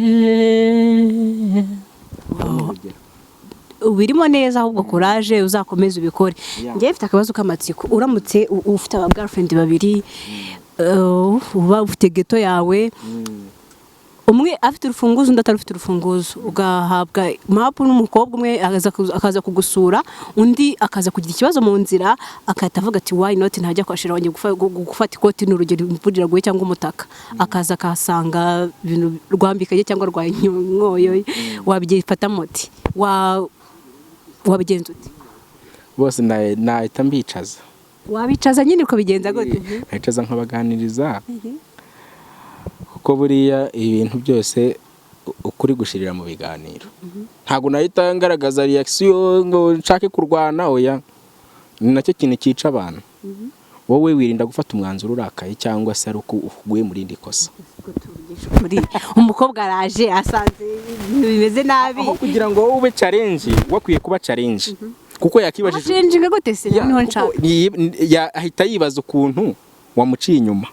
Ubirimo neza ahubwo, courage, uzakomeze ubikore. Njyewe mfite akabazo k'amatsiko. Uramutse ufite aba girlfriend babiri, uba ufite ghetto yawe, umwe afite urufunguzo, undi atarufite urufunguzo, ugahabwa map n'umukobwa umwe, akaza kugusura, undi akaza kugira ikibazo mu nzira, agahita avuga ati: "Why not ntajya kwa chéri wanjye gufata ikoti?" Ni urugero, imvura iraguye, cyangwa umutaka, akaza akahasanga ibintu rwambikaye cyangwa rwanyoye, wabigifata muti? Wabigenza ute? Bose nahita mbicaza. Wabicaza nyine ukabigenza gute? Nkabicaza nkabaganiriza, kuko buriya ibintu byose ukuri gushirira mu biganiro. Ntabwo nahita ngaragaza reaction ngo nshake kurwana, oya. Ni nacyo kintu cyica abantu. Wowe wirinda gufata umwanzuro urakaye cyangwa se ari uko uguye mu rindi kosa. Muri umukobwa araje asanze ibintu bimeze nabi. Aho kugira ngo wowe ube challenge, wakwiye kuba challenge, kuko yakibajije. Challenge gute se? Ya, Niho kuko nshaka. Ahita yibaza ukuntu wamuciye inyuma,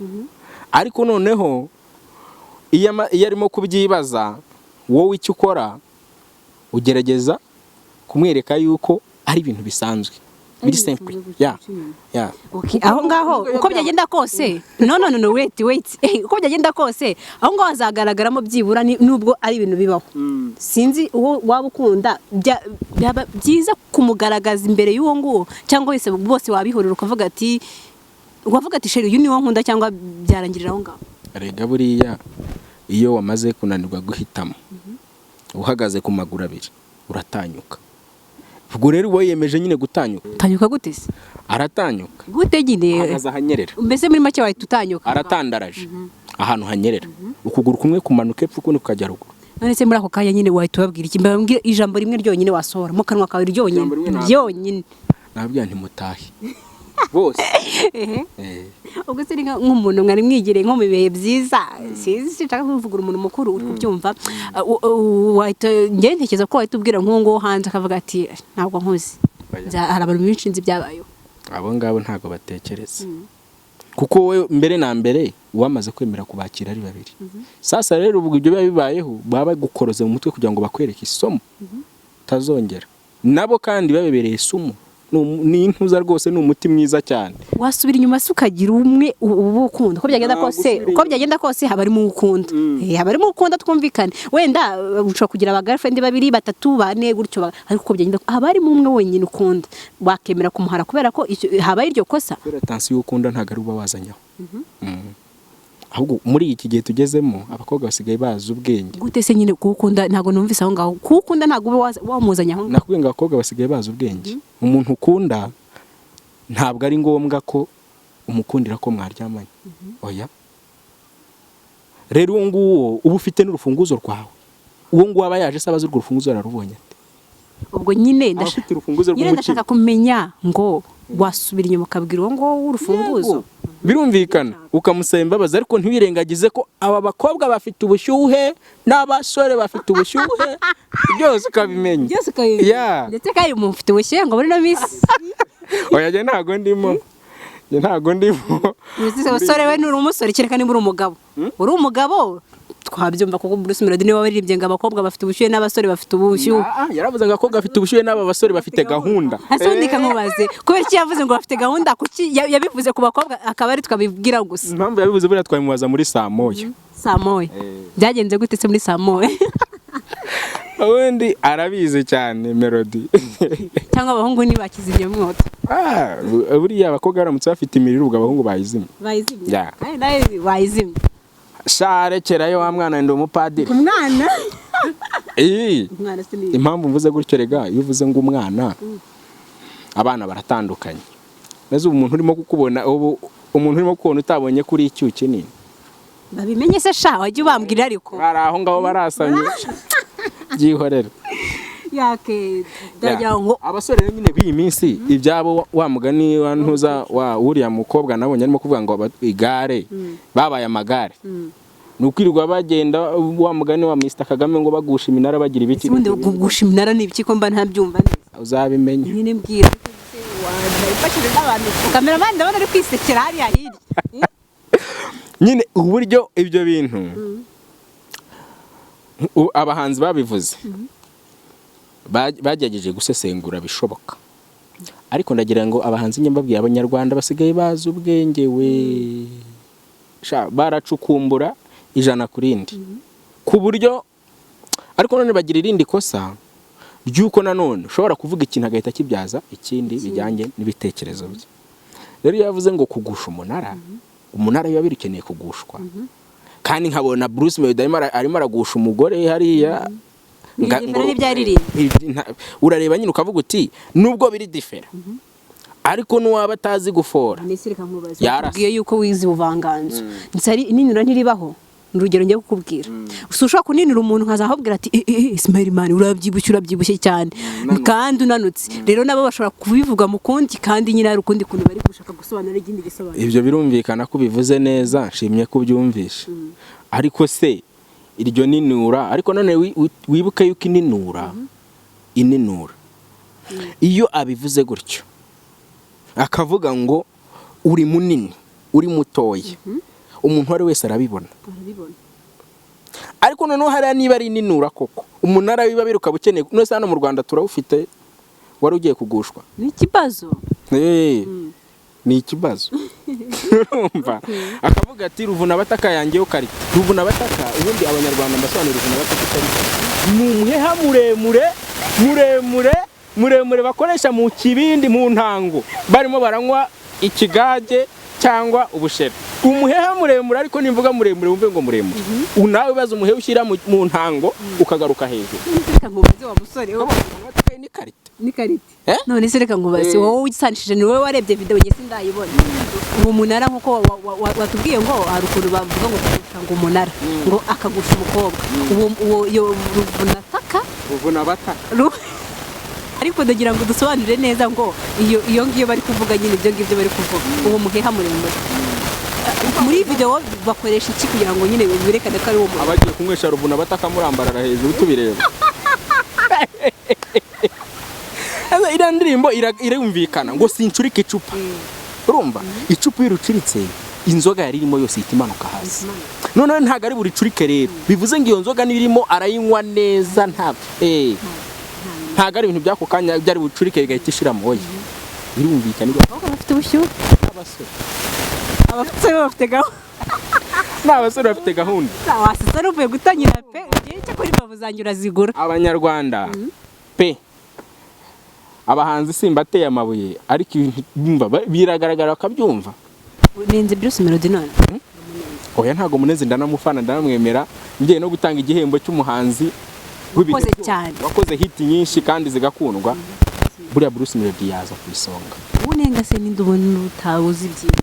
ariko noneho iyo arimo kubyibaza, wowe icyo ukora ugerageza kumwereka yuko ari ibintu bisanzwe, biri simple, ya. Okay, aho ngaho uko byagenda kose, no, no, no, no, wait, wait, uko byagenda kose aho ngaho hazagaragaramo byibura nubwo ari ibintu bibaho, sinzi uwo waba ukunda, byaba byiza kumugaragaza imbere y'uwo nguwo, cyangwa wese bose wabihurira ukavuga ati, wavuga ati: "Chéri, uyu ni wo nkunda," cyangwa byarangirira aho ngaho? Erega buriya iyo wamaze kunanirwa guhitamo, uhagaze ku maguru abiri, uratanyuka. Ubwo rero uba wiyemeje nyine gutanyuka. Utanyuka gute se? Aratanyuka. Gute nyine? Ahagaze ahanyerera. Mbese muri make wahita utanyuka? Aratandaraje ahantu hanyerera, ukuguru kumwe kumanuka epfo, ukundi kukajya ruguru. None se muri ako kanya nyine wahita ubabwira iki? Mbabwira ijambo rimwe ryonyine wasohora mu kanwa kawe ryonyine. Ijambo rimwe Ryonyine. Nababwira nti: "Mutahe bose." Ubwo se ni nk'umuntu mwari mwigereye nko mu bihe byiza, sinzi, sinshaka kuvuga umuntu mukuru uri kubyumva. Wahita, njye ntekereza ko wahita ubwira nk'uwo nguwo hanze akavuga ati: "Ntabwo nkuzi." Oya. Hari abantu benshi nzi byabayeho. Abo ngabo ntabwo batekereza, kuko wowe mbere na mbere wamaze kwemera kubakira ari babiri. Sasa rero ubwo ibyo biba bibayeho, baba bagukoroze mu mutwe kugira ngo bakwereke isomo utazongera nabo, kandi babebereye isumo. Ni intuza rwose, ni umuti mwiza cyane. Wasubira inyuma se ukagira umwe uba ukunda, uko byagenda Ntabwo kose? usubira Uko inyuma. byagenda kose haba harimo uwo ukunda. Haba harimo uwo ukunda, twumvikane. Wenda ushobora kugira aba girlfriend babiri, batatu, bane gutyo, ariko uko byagenda haba harimo umwe wenyine ukunda, wakemera kumuhara kubera ko habaye iryo kosa? Kubera attention ukunda ntabwo ari uba wazanyaho. Ahubwo muri iki gihe tugezemo abakobwa basigaye bazi ubwenge. Gute se nyine kuwukunda? Ntabwo numvise aho ngaho. Kuwukunda ntabwo uba wamuzanye aho ngaho. Nakubwiye ngo abakobwa basigaye bazi ubwenge. Umuntu ukunda ntabwo ari ngombwa ko umukundira ko mwaryamanye, oya. Rero uwo nguwo uba ufite n'urufunguzo rwawe, uwo nguwo aba yaje se abaza urwo rufunguzo ararubonye ate? Ubwo nyine Aba afite urufunguzo nyine rw'umutima. Ndashaka kumenya ngo wasubira inyuma ukabwira uwo nguwo w'urufunguzo? Yego, birumvikana, ukamusaba imbabazi, ariko ntiwirengagize ko aba bakobwa bafite ubushyuhe n'abasore bafite ubushyuhe, byose ukabimenya. Byose ukabimenya. Yeah. Ndetse kandi umuntu ufite ubushyuhe ngo muri ino minsi. Oya, njye ntago ndimo, njye ntago ndimo. Umusore we, nturi umusore, kereka niba uri umugabo. Uri umugabo twabyumva, kuko Bruce Melody niwe waririmbye ngo abakobwa bafite ubushyuhe n'abasore bafite ubushyuhe. Ah, yaravuze ngo abakobwa bafite ubushyuhe n'aba basore bafite gahunda. Ese ubundi nkubaze, kubera iki yavuze ngo bafite gahunda? Kuki yabivuze ku bakobwa akaba ari twabibwira gusa? Impamvu yabivuze buriya twabimubaza muri saa moya. Saa moya byagenze gute se muri saa moya? Ubundi arabizi cyane Melody. Cyangwa abahungu ntibakizimya mwoto? Ah, buriya abakobwa baramutse bafite imiriro, ubwo abahungu bayizimya. Bayizimya. Yeah. Kandi nawe wayizimya. Sha, rekerayo wa mwana, ndi umupadiri. Umwana. Iyi Umwana si ni impamvu mvuze gutyo rega, iyo uvuze ngo umwana, abana baratandukanye. Maze ubu umuntu urimo kukubona, ubu umuntu urimo kukubona utabonye kuri icyuki nini. Babimenye se sha, wajya ubambwira ariko. Bari aho ngaho barasamye, byihorere. Yake ndagira ngo Abasore rero nyine b'iyi minsi ibyabo wa mugani wa ntuza wa uriya mukobwa nabonye arimo kuvuga ngo igare babaye amagare, ni ukwirirwa bagenda wa mugani wa Mr Kagame ngo bagusha iminara, bagira ibiki. Ubundi kugusha iminara ni ibiki ko mba ntabyumva neza? Uzabimenya. Nyine mbwira, wafashije n'abantu, kameramani ndabona ari kwisekera hariya hirya. Nyine uburyo ibyo bintu abahanzi babivuze, bagerageje gusesengura bishoboka, ariko ndagira ngo abahanzi njye mbabwira, Abanyarwanda basigaye bazi ubwenge we. Sha, baracukumbura ijana ku rindi, ku buryo ariko none bagira irindi kosa ry'uko nanone ushobora kuvuga ikintu agahita akibyaza ikindi bijyanye n'ibitekerezo bye. Rero iyo yavuze ngo kugusha umunara, umunara biba bikeneye kugushwa, kandi nkabona Bruce Melody arimo aragusha umugore hariya. Biri différent n'ibyo yaririmbye. Urareba nyine ukavuga uti nubwo biri différent, ariko n'uwaba atazi gufora Nese reka nkubaze. Yarasa. Ubwiye yuko wize ubuvanganzo, nsari ininura ntiribaho? Ni urugero ngiye kukubwira. Si ushobora kuninura umuntu nkazahubwira ati: "Eh, eh, Ismail man, urabyibushye, urabyibushye cyane kandi unanutse." Rero nabo bashobora kubivuga mu kundi, kandi nyine hari ukundi kuntu bari gushaka gusobanura ikindi gisobanuro. Ibyo birumvikana ko ubivuze neza, nshimye ko ubyumvishe, ariko se iryo ninura, ariko none wibuke yuko ininura iyo abivuze gutyo akavuga ngo uri munini, uri mutoya, umuntu uwo ari wese arabibona. Barabibona. Ariko noneho hariya niba ari ininura koko, umunara w'ibabiri ukaba ukeneye, none se hano mu Rwanda turawufite wari ugiye kugushwa? Ni ikibazo. Eh, ni ikibazo. Urumva akavuga ati ruvuna abataka yangeho karita. Ruvuna abataka, ubundi Abanyarwanda mbasobanurira ruvuna abataka icyo ari cyo. Ni umuheha muremure muremure muremure bakoresha mu kibindi, mu ntango, barimo baranywa ikigage cyangwa ubushera. Umuheha muremure, ariko nimvuga muremure wumve ngo muremure, nawe ubaze umuheha ushyira mu ntango ukagaruka hejuru. None se reka nkubaze wa musore we. Ruvuna abataka ni karita. Ni karite. Eh? None se reka nkubaze, wowe wisanishije, ni wowe warebye video, njye sindayibona. Uwo munara nkuko watubwiye ngo hari ukuntu bavuga ngo kugusha ngo umunara, ngo akagusha umukobwa, uwo iyo ruvunataka. Ruvuna abataka. Ariko ndagira ngo dusobanurire neza ngo iyo ngiyo bari kuvuga nyine, ibyo ngibyo bari kuvuga, uwo muheha muremure muri video bakoresha iki kugira ngo nyine berekane ko ari uwo muntu? Abagiye kunywesha ruvuna abataka murambarara hejuru tubireba. Iriya ndirimbo irumvikana ngo sincurike icupa. Urumva icupa iyo urucuritse, inzoga yari irimo yose ihita imanuka hasi. Noneho ntabwo ari buricurike rero, bivuze ngo iyo nzoga niba irimo arayinywa neza, nta ntabwo ari ibintu by'ako kanya byari bucurike bigahita ishiramo. Oya, birumvikana ibyo. Abakobwa bafite ubushyuhe. Abasore. Abasore bafite gahunda. Ni abasore bafite gahunda. Wasesa n'uvuye gutangira pe, ugiye icyo kuri imbavu zanjye urazigura. Abanyarwanda pe, abahanzi simbateye amabuye, ariko ibintu byumva biragaragara bakabyumva. Nenze Bruce Melody none? Oya, ntabwo muneze, ndanamufana, ndanamwemera. Ngiye no gutanga igihembo cy'umuhanzi w'ibihe Wakoze byose, cyane. wakoze hit nyinshi kandi zigakundwa, buriya Bruce Melody yaza ku isonga. Unenga se ninde ubona utabuze ibyintu?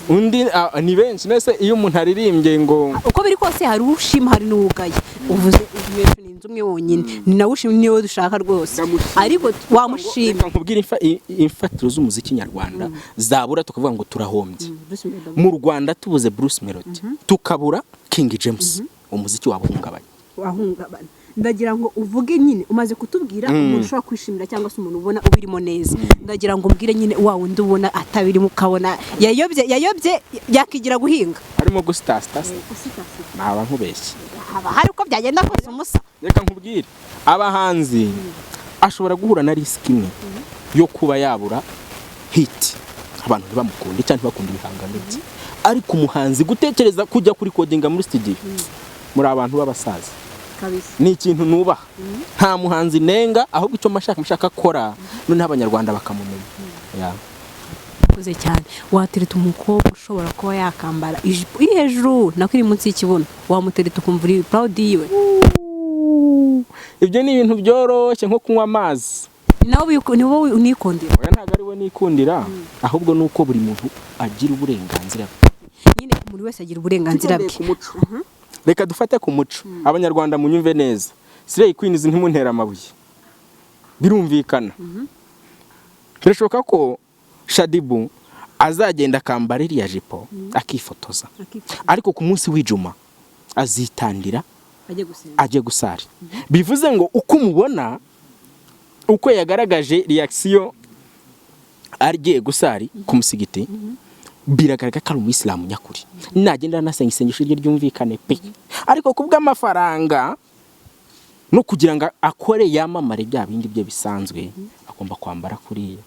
Undi ni benshi. Nese iyo umuntu aririmbye ngo Uko biri kose hari ushima, hari n'uwugaye. Uvuze ni inzu umwe wonyine, ni nawe ushima, niwe dushaka rwose. Ndamushima. Ariko wamushima. Reka nkubwire imfatiro z'umuziki nyarwanda zabura tukavuga ngo turahombye. Mu Rwanda tubuze Bruce Melody, tukabura King James, umuziki waba uhungabanye. Wahungabana. Ndagira ngo uvuge nyine, umaze kutubwira umuntu ushobora kwishimira cyangwa se umuntu ubona ubirimo neza. Ndagira ngo umbwire nyine wa wundi ubona atabirimo, ukabona yayobye, yayobye, yakigira guhinga. Harimo gusitasita se, naba nkubeshye. Haba hari uko byagenda kose umusa. Reka nkubwire, abahanzi ashobora guhura na risk imwe yo kuba yabura hit, abantu ntibamukunde cyangwa ntibakunde ibihangano bye. Ariko umuhanzi gutekereza kujya kurikodinga muri studio, muri abantu b'abasaza, Kabisa. ni ikintu nubaha. Nta muhanzi nenga, ahubwo icyo mashaka akora, noneho Abanyarwanda bakamumenya. Yeah. Urakoze cyane. Watereta umukobwa ushobora kuba yakambara ijipo iri hejuru, nako iri munsi y'ikibuno? Wamutereta ukumva uri proud yiwe? Ibyo ni ibintu byoroshye nko kunywa amazi. Ni nawe ni wowe unikundira? Oya, ntabwo ari we nikundira, ahubwo ni uko buri muntu agira uburenganzira bwe. Nyine umuntu wese agira uburenganzira bwe. Tugendeye ku muco, reka dufate ku muco. Abanyarwanda munyumve neza, Slay Queens, ntimuntere amabuye. Birumvikana, birashoboka ko Shaddyboo azagenda akambara iriya jipo akifotoza, ariko ku munsi w'ijuma azitandira Ajye gusenga. ajye gusari. Bivuze ngo uko umubona, uko yagaragaje reaction agiye gusari ku musigiti, biragaragara ko ari umuyisilamu nyakuri. Nagenda anasenga, isengesho rye ryumvikane pe. Ariko ku bw'amafaranga no kugira ngo akore yamamare, bya bindi bye bisanzwe, agomba kwambara kuriya.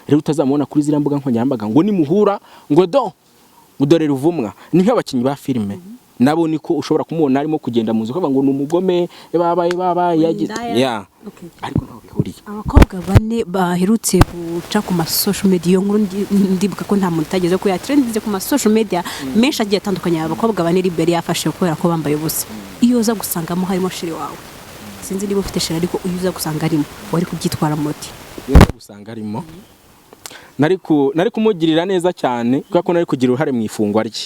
Rero utazamubona kuri ziriya mbuga nkoranyambaga ngo nimuhura ngo do dore ruvumwa. Ni nk'abakinnyi ba filime nabo, niko ushobora kumubona arimo kugenda mu nzu ukavuga ngo ni umugome, babaye babaye yagize Indaya. Ya. Okay. Ariko ntaho bihuriye. Abakobwa bane baherutse guca ku ma social media, iyo nkuru ndibuka ko nta muntu utageze ko yatrendinze ku ma social media menshi agiye atandukanye. Abakobwa bane RIB yafashe kubera ko bambaye ubusa. Iyo uza gusangamo harimo chéri wawe, sinzi niba ufite chéri, ariko iyo uza gusanga arimo, wari kubyitwara moti? Iyo nza gusanga arimo, nari kumugirira neza cyane, kubera ko nari kugira uruhare mu ifungwa rye.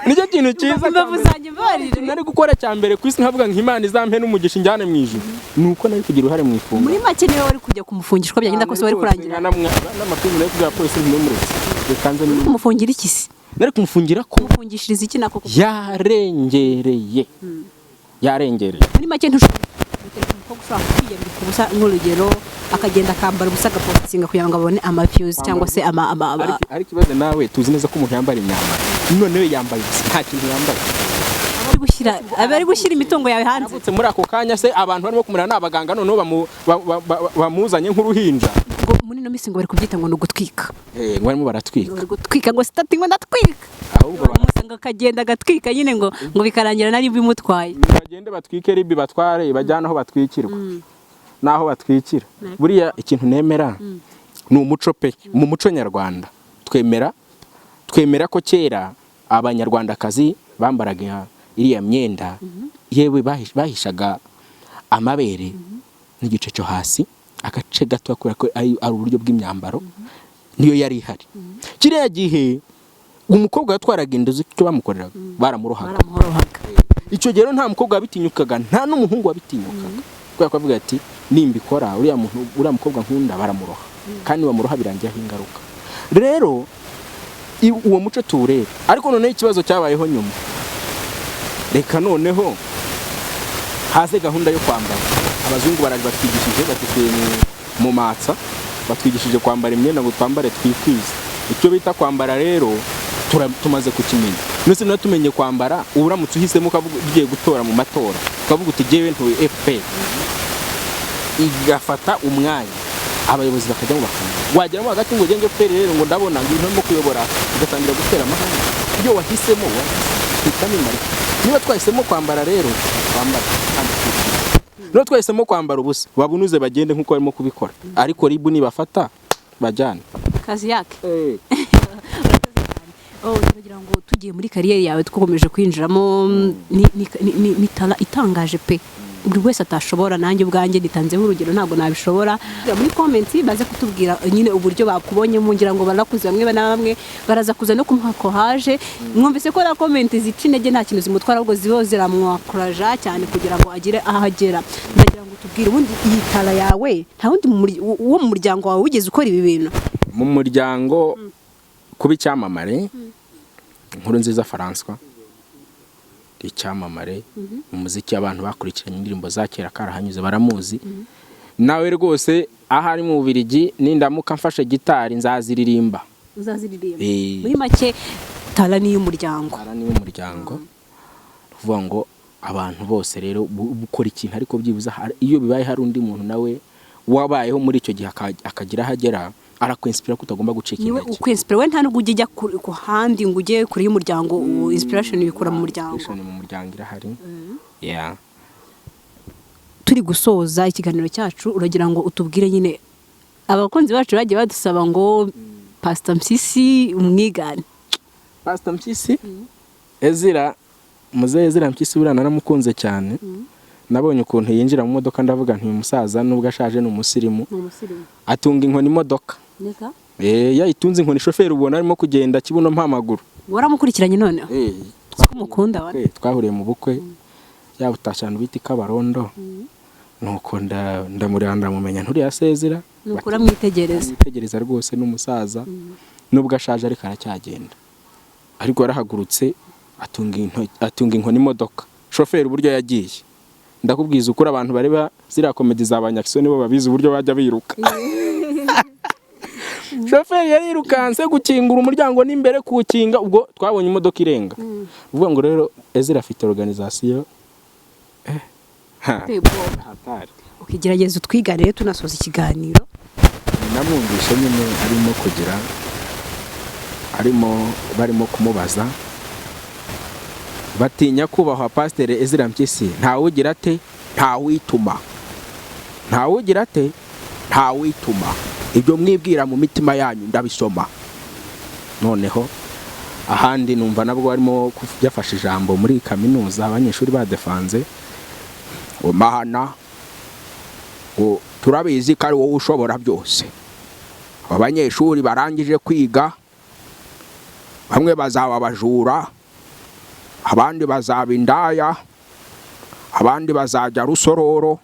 Nicyo kintu cyiza cya Imbavu mbere. zanjye, mbabarire. Nari gukora cya mbere ku isi, nkavuga ngo Imana izampe n'umugisha injyane mu ijuru, ni uko nari kugira uruhare mu ifungwa. Muri make niwe wari kujya kumufungishwa, byagenda kose wari kurangira. N'amapingu nari kubwira polisi ntimumuretse, reka nze Kumufungira iki se? Nari kumufungira ko Kumufungishiriza iki nako? yarengereye, yarengereye. Muri make ntushobora gutereta umukobwa ushobora kwiyambika ubusa, nk'urugero akagenda akambara ubusa, agapostinga kugira ngo abone ama views cyangwa se ama Ariko ibaze nawe, tuzi neza ko umuntu yambara imyambaro, none we yambaye ubusa, nta kintu yambaye. Aba ari gushyira imitungo yawe hanze. Avutse muri ako kanya se, abantu barimo kumureba ni abaganga, noneho bamuzanye nk'uruhinja. Ngo muri ino minsi ngo bari kubyita ngo ni ugutwika. Eh, ngo barimo baratwika. Ngo bari gutwika, ngo status, ngo ndatwika. Ahubwo Bamusanga akagenda agatwika nyine, ngo bikarangira nari bimutwaye. Bagende batwike, RIB batware, bajyane aho batwikirwa n'aho batwikira. Buriya ikintu nemera ni umuco pe. Mu muco nyarwanda twemera ko kera Abanyarwandakazi bambaraga iriya myenda, yewe bahishaga amabere n'igice cyo hasi, agace gato, kubera ko ari uburyo bw'imyambaro niyo yari ihari kiriya gihe. Umukobwa yatwaraga inda, uzi icyo bamukoreraga? Baramurohaga. Baramuhorohaga. Icyo gihe rero nta mukobwa wabitinyukaga, nta n'umuhungu wabitinyukaga, kubera ko avuga ati: "Nimbikora, uriya muntu, uriya mukobwa nkunda, baramuroha, kandi bamuroha birangiraho ingaruka." Rero uwo muco tuwurebe. Ariko noneho ikibazo cyabayeho nyuma, reka noneho haze gahunda yo kwambara. Abazungu baraje batwigishije, badukuye mu matsa, batwigishije kwambara imyenda ngo twambare twikwize. Icyo bita kwambara rero tumaze kukimenya. None niba tumenye kwambara, uba uramutse uhisemo ukavuga ugiye gutora mu matora, ukavuga uti: "Jyewe ntuye FPR," igafata umwanya, abayobozi bakajyamo bakamenya. Wageramo hagati ngo ugende FPR rero, ngo ndabona ngo ibintu urimo kuyobora, ugatangira gutera amahane. Ibyo wahisemo wahisemo, hitamo imarika. Niba twahisemo kwambara rero, twambare kandi twikwize. Niba twahisemo kwambara ubusa, babunuze bagende nk'uko barimo kubikora. Ariko RIB nibafata bajyane. Kazi yake. Oh, turagira ngo tugiye muri carrière yawe twakomeje kwinjiramo, ni talent itangaje pe. Buri wese atashobora. Nanjye ubwanjye nitanzeho urugero, ntabwo nabishobora. Muri comment baze kutubwira nyine uburyo bakubonyemo, ngira ngo barakuze bamwe na bamwe baraza kuza no kumuha courage. Mwumvise ko na comment zica intege nta kintu zimutwara, ahubwo ziba ziramwakuraja cyane kugira ngo agere aho agera. Ndagira ngo tubwire ubundi iyi talent yawe, nta wundi wo mu muryango wawe wigeze ukora ibi bintu? Mu muryango kuba icyamamare, Nkurunziza François, icyamamare mu muziki, abantu bakurikiranye indirimbo za kera karahanyuze baramuzi. Nawe rwose aho ari mu Bubiligi, nindamuka mfashe gitari nzaziririmba. Uzaziririmba? Eh. Muri make talent ni iy'umuryango. Talent ni y'umuryango. Kuvuga ngo abantu bose rero bukora ikintu, ariko byibuze iyo bibaye hari undi muntu nawe wabayeho muri icyo gihe akagira aho agera, arakwinspira ko utagomba gucika Niwe intege. ukwinspira we, nta nubwo ujya ku handi ngo ujye kure y'umuryango, inspiration ubikura mu muryango. Inspiration mu muryango irahari, yeah. Turi gusoza ikiganiro cyacu, uragira ngo utubwire nyine, abakunzi bacu bagiye badusaba ngo Pastor Mpyisi umwigane. Pastor Mpyisi Ezira, muzehe Ezira Mpyisi, buriya naramukunze cyane. Nabonye ukuntu yinjira mu modoka, ndavuga nti uyu musaza nubwo ashaje ni umusirimu. Ni umusirimu. Atunga inkoni imodoka. Neka. Eh, yayitunze inkoni, shoferi ubona arimo kugenda kibuno mpamaguru. Waramukurikiranye noneho? Eh. Siko umukunda wa? Eh, twahuriye mu bukwe yaba utashye ahantu bita i Kabarondo, nuko ndamureba ndamumenya, nturiya sezira. Nuko uramwitegereza. Mwitegereza rwose, n'umusaza nubwo ashaje ariko aracyagenda, ariko yarahagurutse atunga inkoni imodoka, shoferi uburyo yagiye, ndakubwiza ukuri, abantu bareba ziriya comedy za ba Nyakiso nibo babizi uburyo bajya biruka. Shoferi yarirukanse gukingura umuryango n'imbere kuwukinga, ubwo twabonye imodoka irenga. Uvuga ngo rero Ezra afite organisation, eh ha. Uteye ubwoba. Hatari. Ukigerageza utwigane rero tunasoza ikiganiro. Namwumvishe nyine arimo kugira, arimo barimo kumubaza bati: "Nyakubahwa Pasiteri Ezra Mpyisi, ntawugira ate, ntawituma, ntawugira ate, ntawituma, ibyo mwibwira mu mitima yanyu ndabisoma." Noneho ahandi numva nabwo barimo yafashe ijambo muri kaminuza, abanyeshuri badefanze ngo: "Mana, ngo turabizi ko ari wowe ushobora byose. Aba banyeshuri barangije kwiga, bamwe bazaba abajura, abandi bazaba indaya, abandi bazajya Rusororo,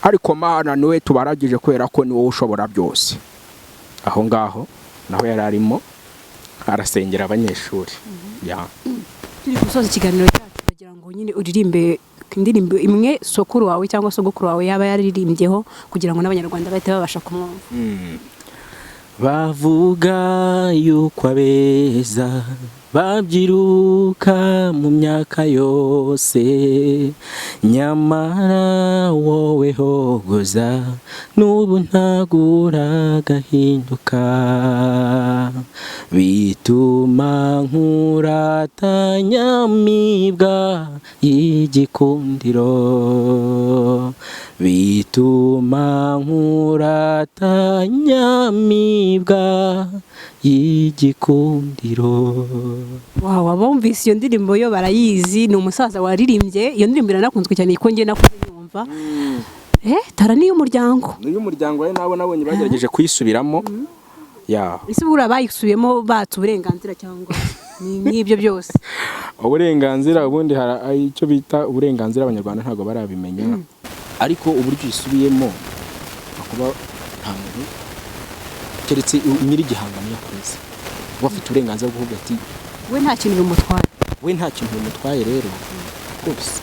ariko Mana niwe tubaragije kubera ko ni wowe ushobora byose." Aho ngaho naho yari arimo arasengera abanyeshuri ya. Turi gusoza ikiganiro cyacu, bagira ngo nyine uririmbe indirimbo imwe sokuru wawe cyangwa sogokuru wawe yaba yaririmbyeho, kugira ngo n'Abanyarwanda bahite babasha kumwumva. Bavuga yuko abeza babyiruka mu myaka yose, nyamara wowe hogoza n'ubu ntagura gahinduka, bituma nkurata nyamibwa y'igikundiro, bituma nkurata nyamibwa y'igikundiro. Wow, abumvise iyo ndirimbo yo barayizi, ni umusaza waririmbye iyo ndirimbo, iranakunzwe cyane kuko njye nakuze nyumva. Eh, talent ni iy'umuryango. Ni iy'umuryango we, nabo nabonye bagerageje kuyisubiramo ya. Ese buriya bayisubiyemo batse uburenganzira cyangwa ni nk'ibyo byose? Uburenganzira, ubundi hari icyo bita uburenganzira, Abanyarwanda ntabwo barabimenya, ariko uburyo uyisubiyemo kuba nta muntu keretse nyir'igihangano yakoze, uba afite uburenganzira bwo kuvuga ati We nta kintu bimutwaye. We nta kintu bimutwaye. Rero rwose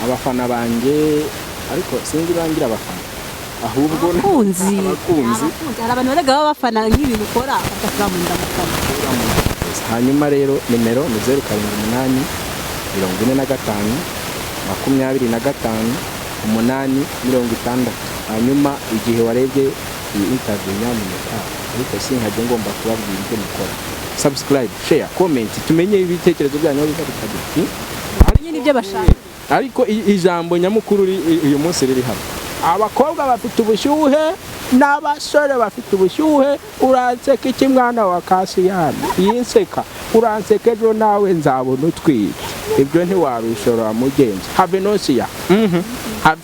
abafana banjye, ariko sinzi bangira abafana ahubwo Abakunzi. Abakunzi. Abakunzi. Hari abantu bajyaga baba bafana nk'ibintu ukora, bakavuga ndamufana. Hanyuma rero nimero ni 078 45 25 8 60. Hanyuma igihe warebye iyi interview, nyamuneka, ariko sinkajya ngomba kubabwira ibyo mukora: subscribe, share, comment, tumenye ibitekerezo byanyu aho biva bikagera. Bamenye n'ibyo bashaka. Ariko ijambo nyamukuru uyu munsi riri hano: abakobwa bafite ubushyuhe n'abasore bafite ubushyuhe. Uranseka iki mwana wa Kasiyani? Iyi nseka uranseka, ejo nawe nzabona utwite. Ibyo ntiwabishobora, mugenzi. Have nosiya. Have.